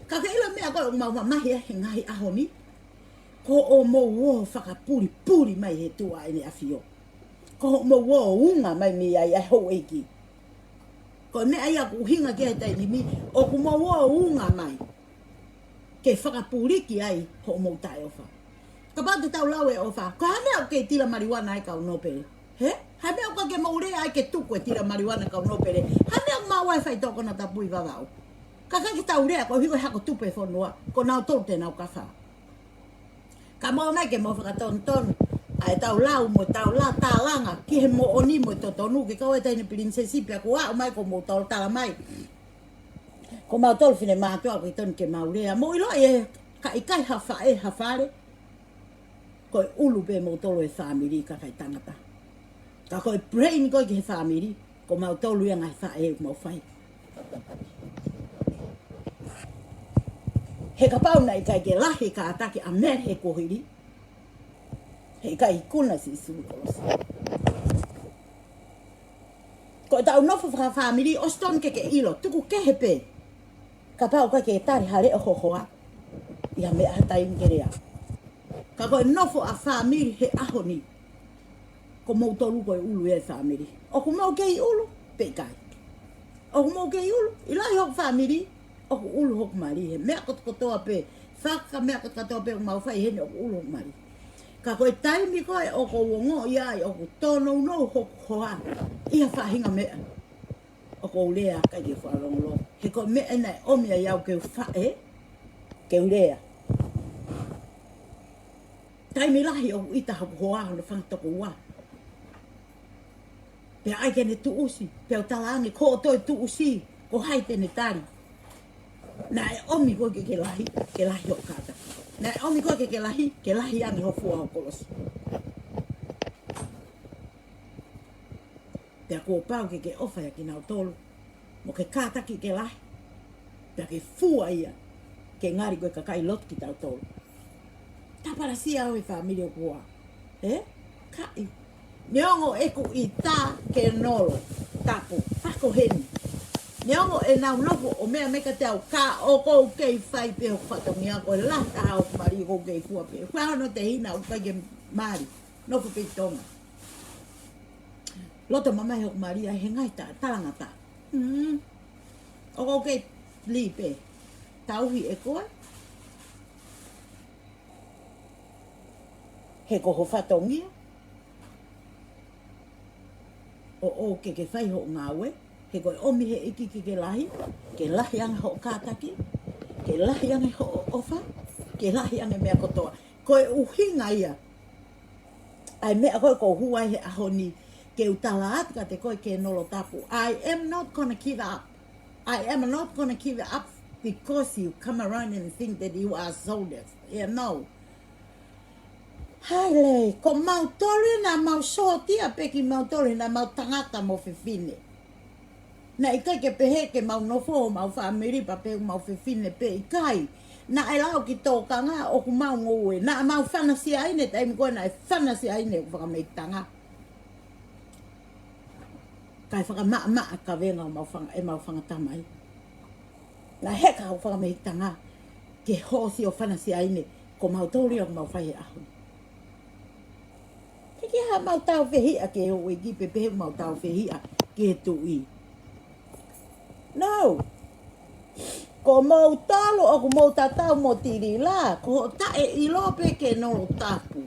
Ka ke ʻilo e meʻa ko ē ʻoku mau mamahi ai he ngaahi ʻaho ni, ko hoʻomou ō fakapulipuli mai he tuʻa ʻEne ʻAfio. Ko hoʻomou ō unga mai mei ai ʻa e houʻeiki. Ko e meʻa ia ʻoku ʻuhinga ki ai he taimi ni, ʻoku mou ō unga mai ke fakapuliki ai hoʻomou taʻeʻofa. Kapau te tau lau e ʻofa, ko e hā e meʻa ʻoku kei tila maliuana ai e kau nōpele? Hē? Hā e meʻa ʻoku ʻikai ke mou lea ai ke tuku e tila maliuana e kau nōpele? Hā e meʻa ʻoku mau ʻai fai tō kona tapu ʻi Vavaʻu? Ka ʻikai ke tau lea koeʻuhi ko e hako tupe e fonua, ko nautolu te nau kafa. Ka mou ō mai ke mou fakatonutonu ʻa e tau lau mo e tau la tālanga ki he moʻoni mo e totonu ke kau e Taʻahine Pilinisesi pea kuo aʻu mai ko mou tau tala mai. Ko mautolu finemātuʻa ʻoku ʻikai tonu ke mau lea. Mou ʻiloʻi ē, ka ʻikai ha faʻē ha fale, ko e ʻulu pē moutolu e fāmili, kakai tangata. Ka ko e brain ko ē ki he fāmili, ko mautolu ia ngaahi faʻē ʻoku mau fai. He kapau naʻe ʻikai ke lahi e kātaki ʻa Mele he kuohili, heʻikai ikuna Sīsū he kolosi. Ko e tau nofo fakafāmili, ʻosi tonu ke ke ʻilo, tuku kehe pē. Kapau ʻoku ʻikai ke tali ha leʻo ho hoa, ʻi ha meʻa ha taimi ke lea. Ka ko e nofo ʻa fāmili he ʻaho ni, ko moutolu ko e ʻulu ia e fāmili. ʻOku mou kei ʻulu, pe ʻikai? ʻOku mou kei ʻulu, ʻi lahi hoku fāmili, ʻoku ʻulu hoku mali, he meʻa kotokotoa pē, fakameʻa kotokotoa pē ʻoku mau fai heni ʻoku ʻulu hoku mali. Ka ko e taimi ko ē ʻoku ou ongoʻi ai ʻoku tōnounou hoku hoa ʻi ha faʻahinga meʻa, ʻoku ou lea ʻikai ke fakalongolongo. He ko e meʻa ena ʻe ʻomi ai au ke u faʻē, ke u lea. Taimi lahi ʻoku ʻita hoku hoa hono fanga tokoua. Pea ʻai ke ne tuʻusi, pea u talaange ko hoʻo toe tuʻusi, ko hai te ne tali. Naʻe ʻomi koe ke ke lahi, ke lahi hoʻo kātaki. Naʻe ʻomi koe ke ke lahi, ke lahi ange ho fua ho kolosi. Pea kuo pau ke ke ʻofa ia kinautolu, mo ke kātaki ke lahi, pea ke fua ia, ke ngali ko e kakai lotu kitautolu. Tāpalasia au e fāmili ʻoku ʻoa. Ē? Kaʻi. Neongo ʻeku ʻita ke nolo, tapu, ako heni. Neongo ʻenau nofo ʻo meʻa mai kiate au ka ʻoku ou kei fai pē hoku fatongia ko e lahi taha hoku mali ʻoku ou kei fua pē. Fua hono tehina ʻoku ʻikai ke mali. Nofo pē ʻi Tonga. Loto mamahi hoku mali ai he ngaahi ta-, talangata. Mm. ʻOku ou kei lī pē. Tauhi ʻe koe. He ko ho fatongia. ʻO ʻoua ke ke fai hoʻo ngāue. He ko e ʻomi he ʻEiki ke ke lahi, ke lahi ange hoʻo kātaki, ke lahi ange hoʻo ʻofa, ke lahi ange meʻa kotoa. Ko e ʻuhinga ia. ʻAi meʻa ko ē ʻoku ou hū ai he ʻaho ni, ke u tala atu kiate koe Kenolo Tapu. I am not gonna give up. I am not gonna give up because you come around and think that you are soldiers. Yeah, no. Hai lei, ko mautolu ē naʻa mau sōtia pē kimautolu, naʻa mau tangata mo fefine. Naʻe ʻikai ke pehē ke mau nofo homau fāmili pea pehē homau fefine pē, ʻikai. Naʻe lau ki tōkanga ʻoku mau ngoue. Naʻa mau fana siaine, taimi ko ē naʻe fana siaine ʻoku fakamehikitanga. Kae fakamaʻamaʻa kavenga ʻo mau fanga, ʻemau fanga tamai. Naʻe heka ʻoku fakamehikitanga ke hoosi ʻo fana siaine, ko mautolu ia ʻoku mau fai he ʻaho ni. Ke ke ha mau tāufehiʻa ki he houʻeiki pe pehē mau tāufehiʻa ki he tuʻi. No. Ko mautolu ʻoku mau tatau mo Tilila, ko hoʻo taʻeʻilo pē Kenolo Tapu.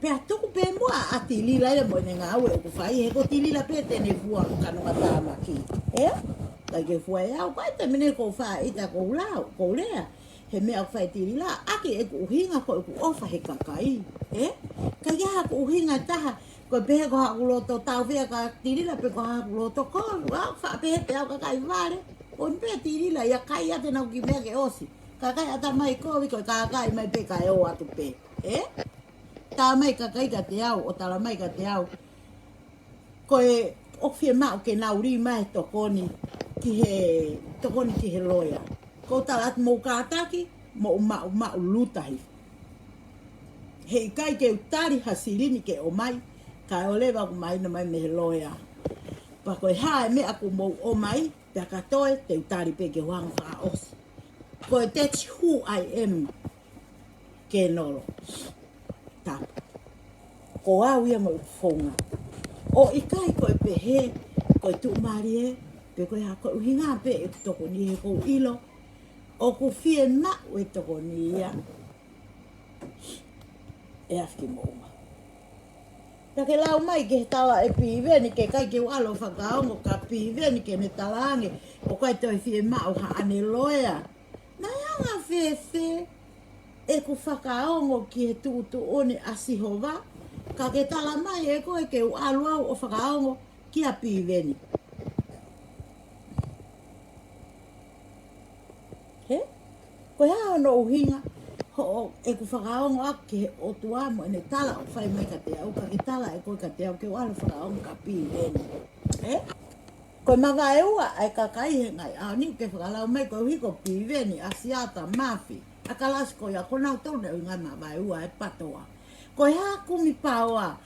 Pea tuku pē muʻa ʻa Tilila ia mo ʻene ngāue ʻoku fai, he ko Tilila pē te ne fua ʻo kanokatāmaki. Ē? ʻIkai ke fua ʻe au, ko e taimi ni ʻoku ou faʻa ʻita ʻoku ou lau, ʻoku ou lea. He meʻa ʻoku fai ʻe Tilila, ʻaki ʻeku ʻuhinga ko ʻeku ʻofa he kakai. Ē? ʻIkai ke ʻi ai haku ʻuhinga ʻe taha, ko e pehē ko haku loto tāufehiʻa kia Tilila pe ko haku loto kovi, ʻoku faʻa pehē pē au kakai vale. ʻOku ne pehē Tilila, ia kai ʻa te nau ki meʻa ke ʻosi. Kakai ʻatamai kovi, ko e kakai mai pē kae ō atu pē. Ē? Tā mai kakai kiate au, ʻo tala mai kiate au. Ko e ʻoku fiemaʻu ke nau lī mai he tokoni ki he, tokoni ki he loea. Ko u tala atu mou kātaki, mou maʻu, maʻu luta hifo. He ʻikai ke u tali ha silini ke ʻomai, kae ʻoua leva ʻoku mahino mai mei he loea. Pea ko e hā e meʻa ʻoku mou ʻomai, pea ka toe, te u tali pē ke u hanga fakaʻosi. Ko e that's who I am. Kenolo Tapu. Ko au ia mo ʻeku founga. ʻOku ʻikai ko e pehē, ko e tuʻumālie, pe ko e hā, ko e ʻuhinga pē ʻeku tokoni he ʻoku ou ʻilo ʻoku fiemaʻu e tokoni ia ʻe afi ki moʻunga. Pea ke lau mai ki he tala ʻe Piveni, ke ʻikai ke u ʻalu ʻo fakaongo kia Piveni ke ne tala ange ʻoku ʻikai toe fiemaʻu haʻane loea. Naʻe anga-fēfē ʻeku fakaongo ki he tuʻutuʻuni ʻa Sihova, ka ke tala mai ʻe koe ke u ʻalu au ʻo fakaongo kia Piveni. He? Ko e hā hono ʻuhinga hoʻo ʻeku fakaongo ʻaki ki he ʻOtua mo ʻene tala ʻoku fai mai kiate au, ka ke tala ʻe koe kiate au ke u ʻalu ʻo fakaongo kia Piveni. He? Ko e mavaeua ʻa e kakai he ngaahi ʻaho ni ke fakalau mai koeʻuhi ko Piveni, ʻa Siata, Mafi, ʻa Kalasi ko ia, ko nautolu naʻe ʻuhinga mavaeua e patoa. Ko e hā kumi paoa,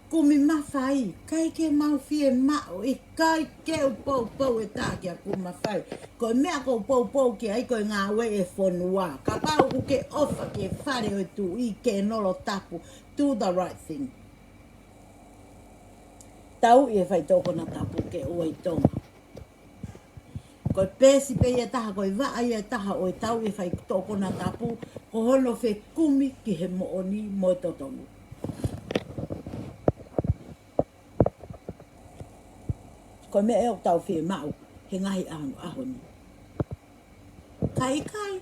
kumi mafai, ʻikai ke mau fiemaʻu, ʻikai ke u poupou ʻe taha kia kumi mafai. Ko e meʻa ʻoku ou poupou ki ai ko e ngāue e fonua. Kapau ʻoku ke ʻofa ki he fale ʻo e tuʻi Kenolo Tapu, do the right thing. Tauʻi e faitoʻo konatapu ke ʻoua ʻe Tonga. Ko e peesi pē ia ʻe taha, ko e vaʻa ia ʻe taha ʻo e tauʻi e faitoʻo konatapu, ko hono fekumi ki he moʻoni mo e totonu. Ko e meʻa ia ʻoku tau fiemaʻu he ngaahi ʻaho, ʻaho ni. Ka ʻikai,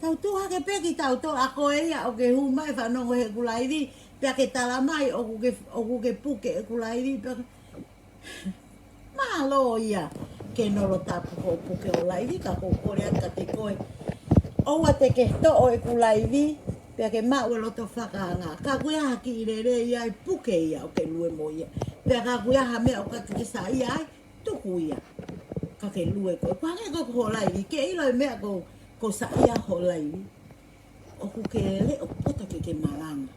tau tuʻu hake pē kitautolu, ʻa koe ia ʻoku ke hū mai fanongo heʻeku laivi, pea ke tala mai ʻoku ke, ʻoku ke puke ʻeku laivi, pea ke, mālō ia Kenolo Tapu hoʻo puke hoʻo laivi, ka ʻoku ou kole atu kiate koe, ʻoua te ke toʻo ʻeku laivi, pea ke maʻu e loto fakaanga. Ka ʻoku ʻi ai ha kiʻi lelei ai, puke ia ʻo ke lue mo ia. Pea ka ʻoku ʻi ai ha meʻa ʻoku ʻikai ke ke saiʻia ai, tuku ia. Ka ke lue koe. Kuo hangē ko hoʻo laivi, ke ʻilo e meʻa ʻoku, ʻoku saiʻia hoʻo laivi. ʻOku ke leʻo poto ke ke malanga.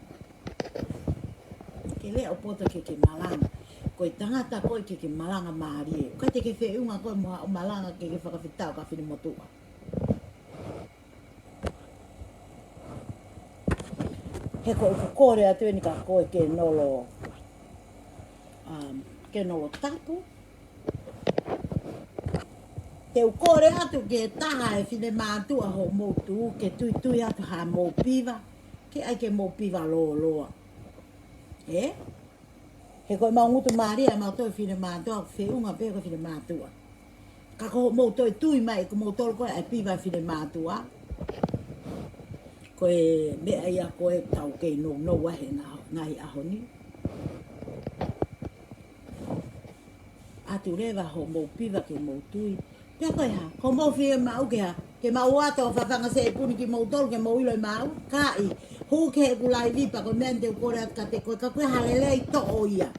Ke leʻo poto ke ke malanga. Ko e tangata koe ke ke malanga mālie. ʻIkai te ke feʻunga koe mo haʻo malanga ke ke fakafetaʻi ki he finemotuʻa. He ko ʻeku kole atu eni kia koe Kenolo, um, Kenolo Tapu. Te u kole atu ki he taha e finemātuʻa hoʻomou tuʻu ke tuitui atu haʻamou piva, ke ʻai ke mou piva lōloa. Ē? He ko e mau ngutu mālie ʻa mautolu finemātuʻa, feʻunga pē ko e finemātuʻa. Ka ko hoʻomou toe tui mai ʻe kimoutolu ko e ʻai piva finemātuʻa. Ko e meʻa ia ko e tau kei nounou ai he ngaahi ʻaho ni. ʻAtu leva hoʻomou piva ke mou tui. Pea ko e hā, ko hoʻomou fiemaʻu ke hā, ke mau ō atu ʻo fafanga sepuni kimoutolu ke mou ʻilo ʻe maʻu, kaʻi, hū ki heʻeku laivi pea ko e meʻa ni te u kole atu kiate koe, ka ko e hā lelei toʻo ia.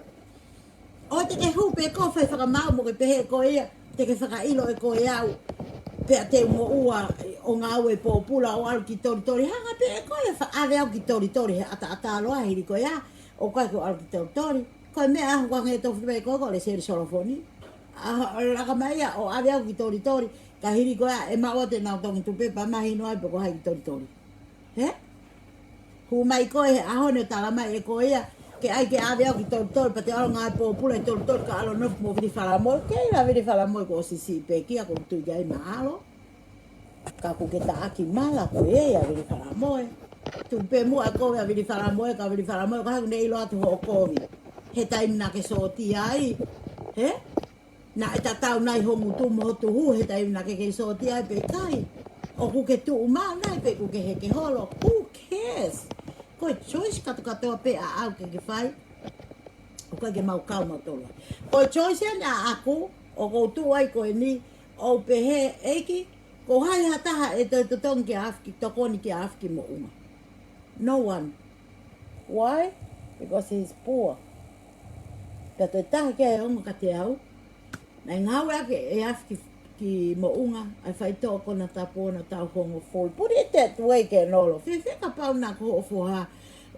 ʻOua te ke hū pē koe ʻo fai fakamaau mo ke pehē ko ia, te ke fakaʻilo ʻe koe au. Pea te u moʻua ʻo ngāue pōpula ʻo ʻalu ki Tolitoli, hanga pē ʻe koe ʻo fa-, ʻave au ki Tolitoli, he ʻataʻatā loa hili ko ia, ʻoku ʻikai ke u ʻalu ki Tolitoli. Ko e meʻa ʻaho ko ē hangē tofu pē ko e ko e seli solofoni. ʻA, laka mai ia ʻo ʻave au ki Tolitoli, ka hili ko ia ʻe maʻu atu ʻenau tongi tupe pea mahino ai pe ko hai ki Tolitoli. Hē? Hū mai koe he ʻaho ni ʻo tala mai ʻe koe ia, ke ʻai ke ʻave au ki Tolitoli, pea te u ʻalu ngāue pōpula ʻi Tolitoli ka ʻalu ʻo nofo mo Vili Falamoe, kei la Vili Falamoe ko e siʻi siʻi pekia ko u tui ki ai mahalo. Ka ʻoku ke taʻaki mala koe ia Vili Falamoe. Tuku pē muʻa e kovi ʻa Vili Falamoe, ka Vili Falamoe, ka haku ne ʻilo atu hoʻo kovi. He taimi naʻa ke sōtia ai, hē? Naʻe tatau nai ho ngutu mo ho tuhu he taimi naʻa ke kei sōtia ai pe ʻikai. ʻOku ke tuʻu maʻu nai pe ʻoku ke heke holo. Who cares? Ko e choice kātoa kātoa pē ʻaʻau ke ke fai. ʻOku ʻikai ke mau kau mautolu ai. Ko e choice eni ʻaʻaku, ʻoku ou tuʻu ai ko eni, ʻo pehē ʻEiki, ko hai ha taha ʻe toe totongi kia Afiki, tokoni kia Afiki Moʻunga. No one. Why? Because he's poor. Pea toe taha ke ongo kiate au. Naʻe ngāueʻaki ʻe Afiki ki Moʻunga ʻa e faitoʻo konatapu ʻo e taʻu hongofulu. Put it that way, Kenolo. Fēfē kapau naʻa ko hoʻo foha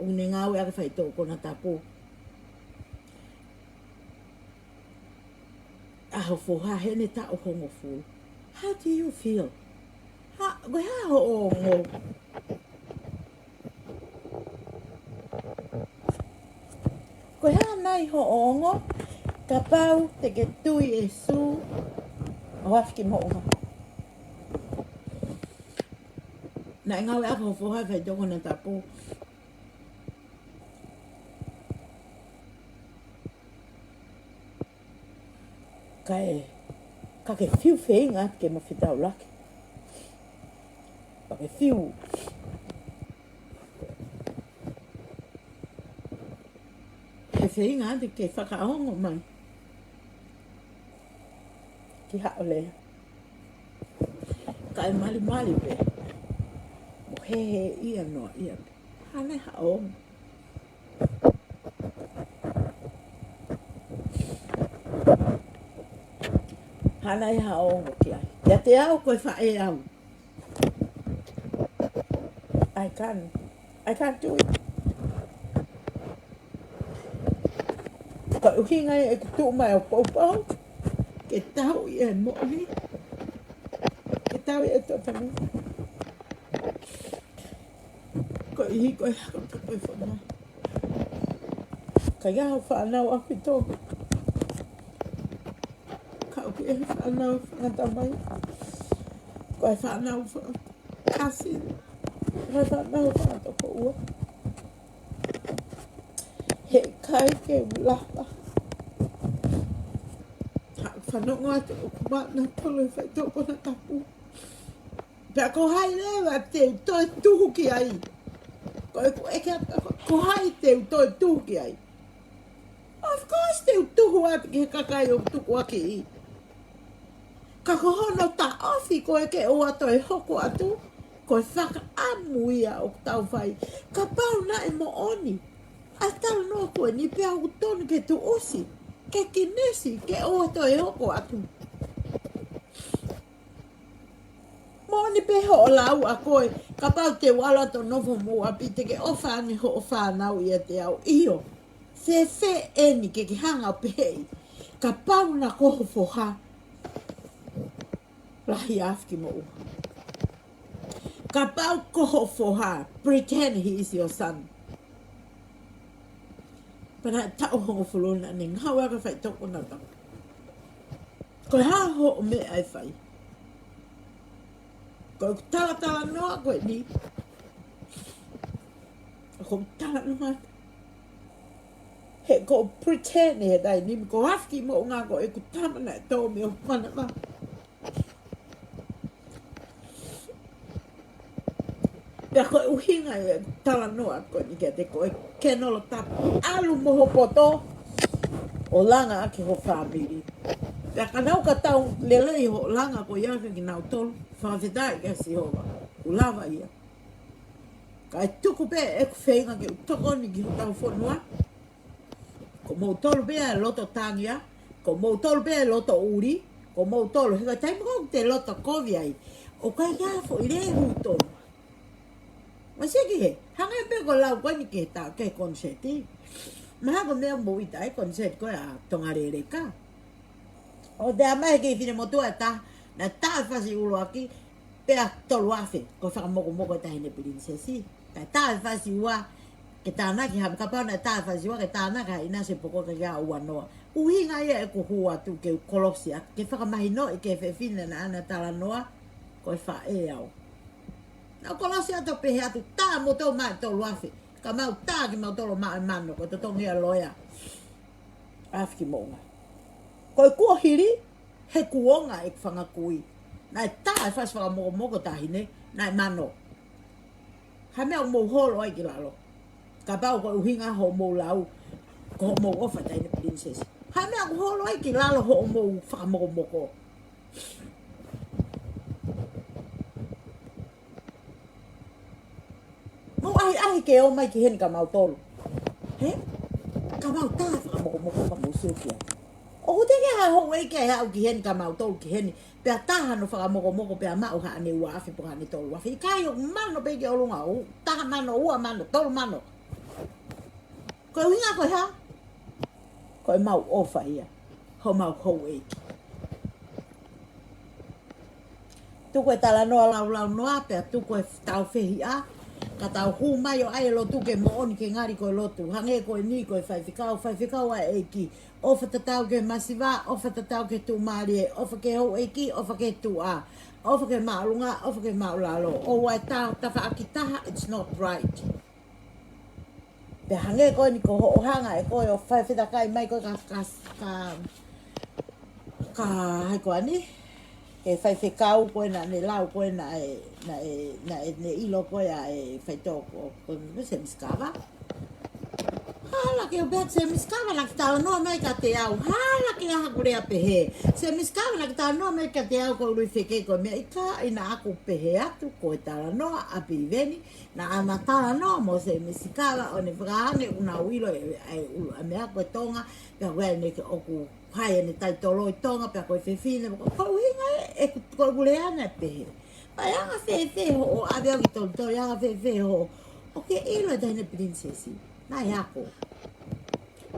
ʻoku ne ngāueʻaki faitoʻo konatapu. ʻA ho foha heʻene taʻu hongofulu. How do you feel? Hā, ko e hā hoʻo ongo? Ko e hā nai hoʻo ongo, kapau te ke tui ʻe Sū ʻo Afiki Moʻunga? Naʻe ngāueʻaki ho foha faitoʻo konatapu. Kae, ka ke fiu feinga ke mafitaulaki. Ka ke fiu. He feinga atu ke fakaongo mai ki haʻo lea. Kae malimali pē. Mo heheʻia noaʻia pē. Hane haʻo ongo. Hana ia haʻo ongo ki ai. Kiate au ko e faʻē au. I can't, I can't do it. Ko e ʻuhinga ia ʻeku tuʻu mai ʻo poupou. Ke tauʻi e moʻoni. Ke tauʻi e totonu. Ko e ʻihi ko e hako ka ko e fana. Ka ia ho fānau ʻaupito. Ka ʻoku ʻi ai e fānau fanga tamai. Ko e fānau fanga kasi. Ko e fānau fanga tokoua. Heʻikai ke u lava. Haʻu fanongo atu ʻoku maʻu nautolu e faitoʻo konatapu. Pea ko hai leva te u toe tuhu ki ai? Ko ʻeku ʻeke atu ko, ko hai te u toe tuhu ki ai? Of course te u tuhu atu ki he kakai ʻoku tukuakiʻi. Ka ko hono taʻofi ko e ke ʻoua toe hoko atu, ko e fakaʻamu ia ʻoku tau fai. Kapau naʻe moʻoni ʻa e talanoa ko eni pea ʻoku tonu ke tuʻusi, ke kinisi, ke ʻoua toe hoko atu. Moʻoni pē hoʻo lau ʻa koe, kapau te u ʻalu atu ʻo nofo mo ʻapi te ke ʻofa ange hoʻo fānau ʻiate au. ʻIo, fēfē eni ke ke hanga ʻo peheʻi, kapau naʻa ko ho foha, lahi Afiki Moʻunga. Kapau ko ho foha, pretend he is your son. Pea naʻe taʻu hongofulu naʻa ne ngāueʻaki e faitoʻo konatapu. Ko e hā hoʻo meʻa ʻe fai? Ko ʻeku talatalanoa ko eni. Ko ʻeku talanoa. He Ko e pretend he taimi ni, ko Afiki Moʻunga ko ʻeku tama naʻe tō mei hoku manava. Pea ko e ʻuhinga ia ʻeku talanoa ko eni kiate koe, Kenolo Tapu, ʻalu mo ho poto ʻo langa ʻaki ho fāmili. Pea ka nau ka tau lelei hoʻo langa ko ia kia kinautolu, fakafetaʻi kia Sihova, kuo lava ia. Kae tuku pē ʻeku feinga ke u tokoni ki hotau fonua. Ko moutolu pē ʻa e loto tangia, ko moutolu pē ʻa e loto ʻuli, ko moutolu, he ko e taimi ko ē ʻoku te loto kovi ai, ʻoku ʻikai ke ʻi ai ha foʻi lēhū tonu. Masiʻi ki he, hangē pē ko e lau ko eni ki he ta, ki he konisēti. Mahalo ko e meʻa mou ʻita ai, konisēti ko ē ʻa Tongaleleka. ʻO te ʻomai he kiʻi finemotuʻa ʻe taha, naʻe tā e fasi ʻuluaki, pea tolu afe, ko e fakamokomoko e Taʻahine Pilinisesi. Kae tā e fasi ua, ke tānaki ha, kapau naʻe tā e fasi ua, ke tānaki ha ʻinasi pō ko ē ke ʻi ai ha ua noa. ʻUhinga ia ʻeku hū atu ke u kolosi atu, ke fakamahinoʻi ki he fefine naʻa na talanoa, ko e faʻē au. Naʻa ku kolosi atu pehē atu, tā moutolu mai tolu afe, ka mau tā kimautolu mai e mano, ko e totongi ʻa e loea. Afiki Moʻunga. Ko e kuohili, he kuonga ʻeku fanga kui. Naʻe tā e fasi fakamokomoko Taʻahine, naʻe mano. Ha meʻa ʻoku mou holo ai ki lalo. Kapau ko e ʻuhinga hoʻomou lau, ko hoʻomou ʻofa Taʻahine Pilinisesi. Ha meʻa ʻoku holo ai ki lalo hoʻomou fakamokomoko. Mou ʻahiʻahi ke ō mai ki heni kia mautolu. He? Ka mau tā fakamokomoko ka mou sio ki ai. ʻOku teʻeki ha houʻeiki ʻe haʻu ki heni kia mautolu ki heni, pea tā hano fakamokomoko pea maʻu haʻane ua afe pe ko haʻane tolu afe. ʻIkai, ʻoku mano pē ki ʻolunga, ʻo taha mano, ua mano, tolu mano. Ko e ʻuhinga ko e hā? Ko ʻemau ʻofa ia, homau houʻeiki. Tuku e talanoa laulaunoa, pea tuku e taufehiʻa, ka tau hū mai ʻo ʻai e lotu ke moʻoni ke ngali ko e lotu. Hangē ko eni ko e faifekau, faifekau ʻa e ʻEiki. ʻOfa tatau ki he masiva, ʻofa tatau ki he tuʻumālie, ʻofa ki he houʻeiki, ʻofa ki he tuʻa, ʻofa ki he māʻolunga, ʻofa ki he māʻulalo. ʻOua ʻe tā tafaʻaki taha, it's not right. Pea hangē ko eni ko hoʻo hanga ʻe koe ʻo fai fetakai mai ko ē ka, ka, ka, ka hai ko eni, ke faifekau ko ē naʻa ne lau ko ē naʻe, naʻe, naʻe, ne ʻilo ko ē ʻa e faitoʻo ko, ko Semi Sikava. Hala ke u pehē Semi Sikava naʻa ke talanoa mai kiate au. Hala ke ʻi ai haku lea pehē. Semi Sikava naʻa ke talanoa mai kiate au ko e ului feke ko e meʻa ʻikai, naʻa ku pehē atu ko e talanoa ʻa Piveni. Naʻa na talanoa mo Semi Sikava ʻo ne fakahā ange ʻoku nau ʻilo e, e, ʻulu, ʻa e meʻa ko e Tonga, pea ko ē ne ke ʻoku hai ʻene taitolo ʻi Tonga, pea ko e fefine, ko, ko e ʻuhinga ē, ʻeku, ko ʻeku lea naʻe pehē. Pea ʻe anga fēfē hoʻo ʻave au ki Tonutonu, ʻe anga fēfē hoʻo, ʻoku ke ʻilo e Taʻahine Pilinisesi. Naʻe ako.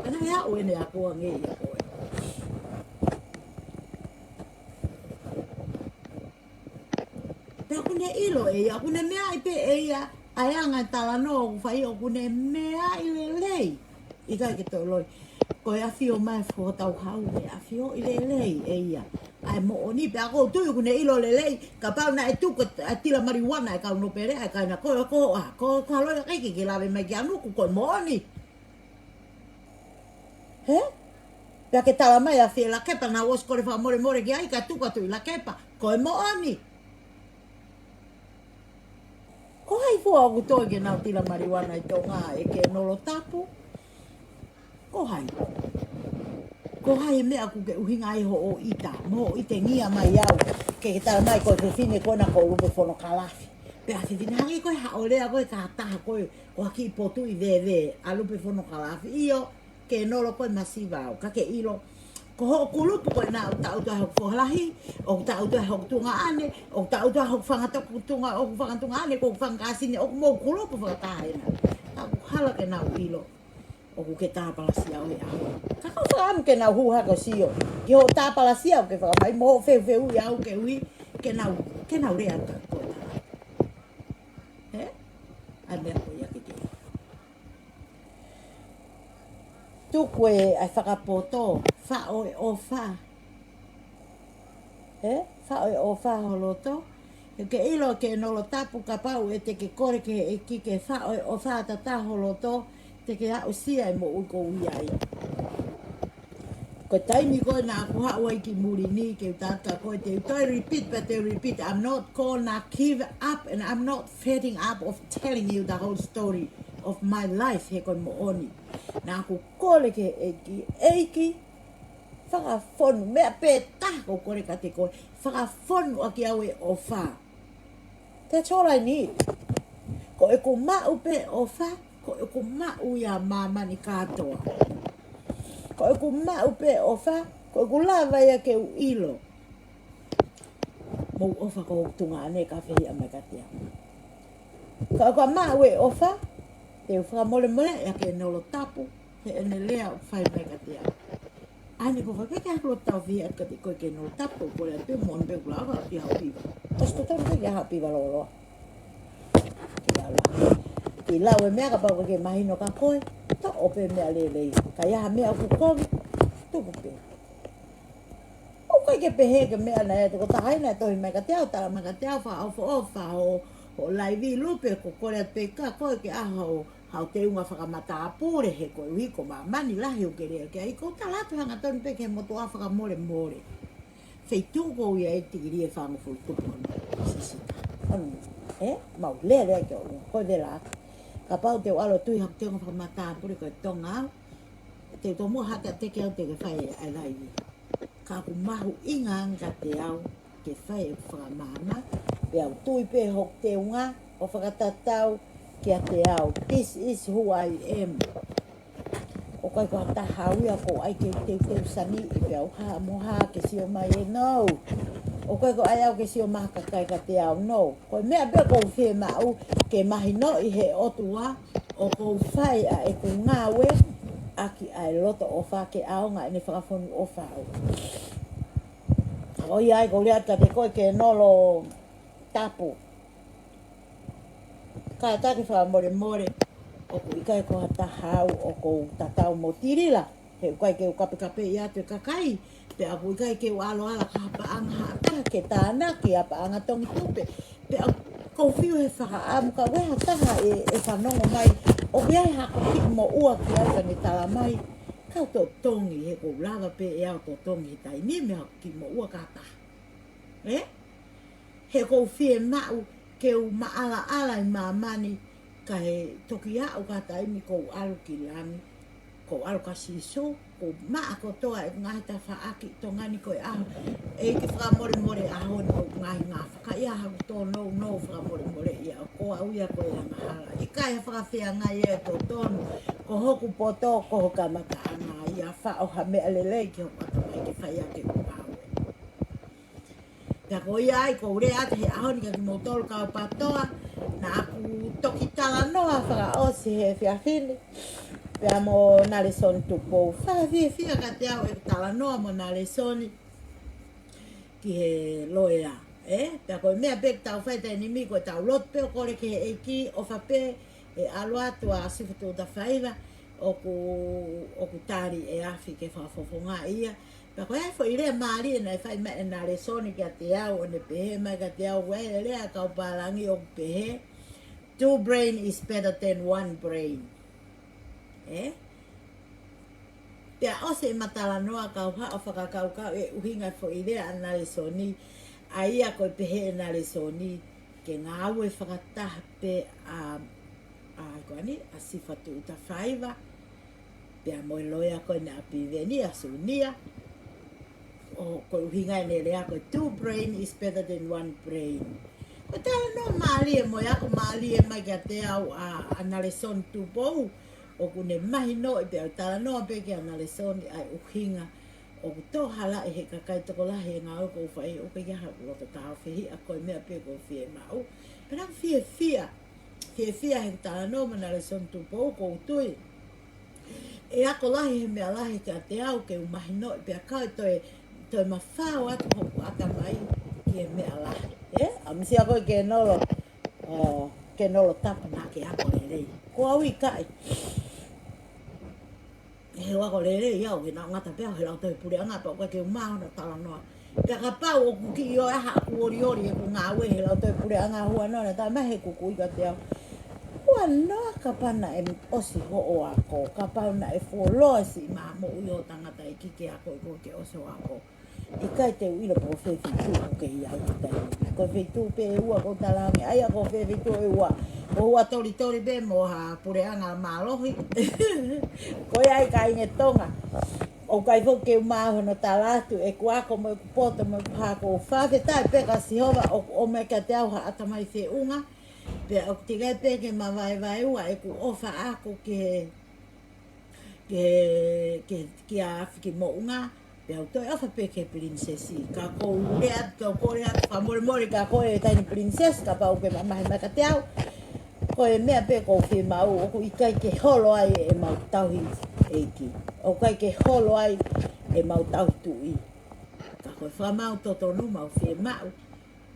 Pea naʻe aʻu ʻene ako ange ia ko ē. Pea ʻoku ne ʻilo ʻe ia, ʻoku ne meaʻi pē ʻe ia, ʻa e anga e talanoa ʻoku fai ʻoku ne meaʻi lelei. ʻIkai ke toloi. Ko e ʻafio mai fo hotau hau ne ʻafioʻi lelei ʻe ia. ʻA e moʻoni pea ʻoku ou tui ʻoku ne ʻilo lelei, kapau naʻe tuku ʻa e tila mariuana ʻa e kau nōpele, ʻa e kaina ko ē ko ā, ko, ko e ʻalu ia ʻikai ke ke lave mai kia nuku ko e moʻoni. He? Pea ke tala mai ʻa Fielakepa naʻa ku ʻosi kole fakamolemole ki ai ka tuku atu ʻe Lakepa. Ko e moʻoni. Ko hai fua ʻoku toe ke nau tila mariuana ʻi Tonga ʻe Kenolo Tapu? Ko hai? Ko hai e meʻa ʻoku ke ʻuhinga ai hoʻo ʻita, mo hoʻo ʻitengia mai au, ke ke tala mai ko e fefine ko ena ko Lupe Fonokalafi. Pea fefine hangē ko e haʻolea ko ē ka taha ko ē, ko ha kiʻi potu ʻi veve, ʻa Lupe Fonokalafi. ʻIo, Kenolo ko e masiva au, ka ke ʻilo. Ko hoʻo kulupu ko ena ʻoku taʻutu ai hoku foha lahi, ʻoku taʻutu ai hoku tuongaʻane, ʻoku taʻutu ai hoku fanga tokotuonga, hoku fanga tuongaʻane, ko hoku fanga kāsini, ʻoku mou kulupu fakataha ena. Ka ʻoku hala ke nau ʻilo. ʻOku ke tāpalasia au he ʻaho. Ka ʻoku ou fakaʻamu ke nau hū hake ʻo sio. Ki hoʻo tāpalasia ʻoku ke fakamai mo hoʻo feufeuʻi au ke ui, ke nau, ke nau lea ka ko e tā. He? ʻA e meʻa ko ia ke ke. Tuku e ʻai fakapoto, faʻo e ʻofa. He? Faʻo e ʻofa ho loto. He ke ʻilo Kenolo Tapu kapau ʻe te ke kole ki he ʻEiki ke faʻo e ʻofa tatau ho loto, Te ke aʻusia e moʻui ʻoku ke ʻi ai. Ko e taimi ko ē naʻa ku haʻu ai ki muli ni ke u tala atu kia koe, te u toe repeat, pea te u repeat. I'm not gonna give up and I'm not fed up of telling you the whole story of my life, he ko e moʻoni. Naʻa ku kole ki he ʻEiki, ʻEiki, fakafonu, meʻa pē taha ʻoku ou kole kiate koe, fakafonu ʻaki au e ʻofa. That's all I need. Ko ʻeku maʻu pē ʻofa, ko ʻeku maʻu ia ʻa māmani kātoa. Ko ʻeku maʻu pē ʻofa, ko ʻeku lava ia ke u ʻilo. Mou ʻofa ki hoku tuongaʻane ka fehiʻa mai kiate au. Ka ʻoku ou maʻu e ʻofa, te u fakamolemoleʻi ʻa Kenolo Tapu, heʻene lea ʻoku fai mai kiate au. ʻAi ni ko fai pē ke aku lo tau fehiʻa atu kiate koe Kenolo Tapu, ko e kole atu pē moʻoni pē ʻoku lava ki Haʻapiva. ʻOsi totonu pē ki Haʻapiva loloa. Ke lau. Ke lau e meʻa kapau ʻoku ke mahino kia koe, toʻo pē meʻa lelei. Ka ʻi ai ha meʻa ʻoku kovi, tuku pē. ʻOku ʻikai ke pehē ki he meʻa naʻe tokotaha ia naʻe tohi mai kiate au, tala mai kiate au, fakaʻofoʻofa hoʻo, hoʻo laivi Lupe, ʻoku ou kole atu pē kia koe ke ʻai haʻo, haʻo teunga fakamatāpule he koeʻuhi ko māmani lahi ʻoku ke lea ki ai, ʻoku ou tala atu hangatonu pē ki he motuʻa fakamolemole. Feituʻu ʻoku ou ʻi ai tikilī ʻe fāngofulu tupu ʻo sisita. ʻOno, ē? Mau lea lea ki ʻolunga, ko e vela atu. Kapau te u ʻalu ʻo tui haʻaku teunga fakamatāpule ko e Tonga au, te u tomuʻa hake atu ke au te ke fai ʻa e laivi. Ka ʻoku mahuʻinga ange kiate au ke fai ʻeku fakamaama, pea u tui pē hoku teunga ʻo fakatatau kiate au. This is who I am. ʻOku ʻikai ko ha taha au ia ʻoku ou ʻai ke u teuteu saniʻi pea u hā mo hā ke sio mai e nou. ʻOku ʻikai ko e ʻai au ke sio mai ha kakai kiate au, no. Ko e meʻa pē ʻoku ou fiemaʻu ke mahinoʻi he ʻOtua, ʻoku ou fai ʻa ʻeku ngāue ʻaki ʻa e loto ʻofa ke ʻaonga ʻene fakafonu ʻofa au. ʻOku ʻi ai ʻeku lea kiate koe Kenolo Tapu. Kātaki fakamolemole, ʻoku ʻikai ko ha taha au ʻoku ou tatau mo Tilila. He ʻoku ʻikai ke u kapekapeʻi atu e kakai, pea ʻoku ʻikai ke u ʻaloʻala ki ha paʻanga ʻa ha taha ke tānaki ʻa e paʻanga Tongitupe. Pea ʻoku ou fiu he fakaʻamu ka ʻoku ʻi ai ha taha ʻe, ʻe fanongo mai, ʻoku ʻi ai haku kiʻi moʻua ki ai ka ne tala mai, kau totongi he ʻoku ou lava pē ʻe au totongi he taimi mei haku kiʻi moʻua ki ha taha. Ē? He ʻoku ou fiemaʻu ke u maʻalaʻala ʻi māmani, kae toki aʻu ki ha taimi ʻoku ou ʻalu ki langi, ʻoku ou ʻalu kia Sīsū, ʻoku ou maʻa kotoa e ngaahi tafaʻaki ʻi Tonga ni ko e ʻaho. ʻEiki fakamolemole ʻaho ni ʻoku ngaahi ngafa. Ka ʻi ai haku tōnounou fakamolemole ia ʻoku ou ʻai ia ko e angahala. ʻIkai ha fakafeangai ia ʻe totonu, ko hoku poto, ko hoku kamataʻanga ia, faʻo ha meʻa lelei ki hoku ʻatamai ke fai ʻaki ʻeku ngāue. Pea ko ia ai ʻoku ou lea atu he ʻaho ni kia kimoutolu kau PATOA, naʻa ku toki talanoa fakaʻosi he efiafi ni pea mo Nalesoni Tupou. Fakafiefia kiate au ʻeku talanoa mo Nalesoni ki he loea, ē? Pea ko e meʻa pē ʻoku tau fai he taimi ni ko ʻetau lotu pē ʻo kole ki he ʻEiki, ʻofa pē ʻe ʻalu atu ʻa Sifa Tuʻutafaiva, ʻoku, ʻoku tali ʻe afi ke fakafofongaʻi ia. Pea ko e foʻi lea mālie naʻe fai mai ʻe Nalesoni kiate au, ʻo ne pehē mai kiate au, ʻoku ʻi ai e lea kau pālangi ʻoku pehē, two brain is better than one brain. Ē? Pea ʻosi ʻema talanoa kau haʻu ʻo fakakaukau e ʻuhinga e foʻi lea ʻa Nalesoni, ʻa ia ko e pehē ʻe Nalesoni, ke ngāue fakataha pē ʻa, ʻa, ko eni, ʻa Sifa Tuʻutafaiva, pea mo e loea ko ena ʻa Piveni, ʻa Sunia, ʻo ko e ʻuhinga ʻene lea ko e two brain is better than one brain. Ko e talanoa mālie mo e ako mālie mai kiate au ʻa, ʻa Nalesoni Tupou, ʻoku ne mahinoʻi pea u talanoa pē kia Nalesoni ʻa e ʻuhinga ʻoku tō halaʻi he kakai tokolahi e ngāue ʻoku ou fai, ʻoku ʻikai ha loto tāufehiʻa, ko e meʻa pē ʻoku ou fiemaʻu. Pea naʻa ku fiefia, fiefia he talanoa mo Nalesoni Tupou, ʻoku ou tui ʻe ako lahi he meʻa lahi kiate au ke u mahinoʻi pea kau toe, toe mafao atu hoku ʻatamai ki he meʻa lahi. Ē? ʻAmusia koe Kenolo, ʻo, Kenolo Tapu naʻa ke ako lelei. Ko au ʻikai. He u ako lelei au, he naʻa ngata pē au he lautohi puleʻanga, pea ʻoku ʻikai ke u maʻu hono talanoa. Pea kapau ʻoku kiʻi ʻoʻou ʻa haʻaku olioli ʻeku ngāue he lautohi puleʻanga huanoa, naʻa tau mai he kuku ʻi kiate au. Ua Noa kapau naʻe ʻosi hoʻo ako, kapau naʻe fuoloa siʻi maʻu moʻui ʻo tangata ʻi he kiʻi ako ʻi ko ke ʻosi hoʻo ako. ʻIkai te u ʻilo pe ko fē feituʻu ʻoku ke ʻi ai he taimi ni. Ko e feituʻu pē ʻe ua ʻoku ou talaange, ʻa ia ko fē feituʻu ʻe ua. Ko e ua tolitoli pē mo ha puleʻanga mālohi. Ko ia ai kāinga Tonga. ʻOku ʻikai foki ke u maʻu hono tala atu ʻeku ako mo ʻeku poto mo ʻeku hako. Fakafetaʻi pē kia Sihova ʻoku ʻomai kiate au ha ʻatamai feʻunga. Pea ʻoku teʻeki ai pē ke mavaevaeua ʻeku ʻofa ako ke, ke, ke, kia Fiki Moʻunga. Pea u toe ʻofa pē ki he pilinisesi. Ka ʻoku ou lea, ka ʻoku ou lea fakamolemole ka ko e taimi pilinisesi, kapau ʻoku ke mamahi mai kiate au. Ko e meʻa pē ʻoku ou fiemaʻu, ʻoku ʻikai ke holo ai ʻemau tauhi ʻEiki. ʻOku ʻikai ke holo ai ʻemau tauhi tuʻi. Ka ko e fakamaau totonu ʻoku mau fiemaʻu.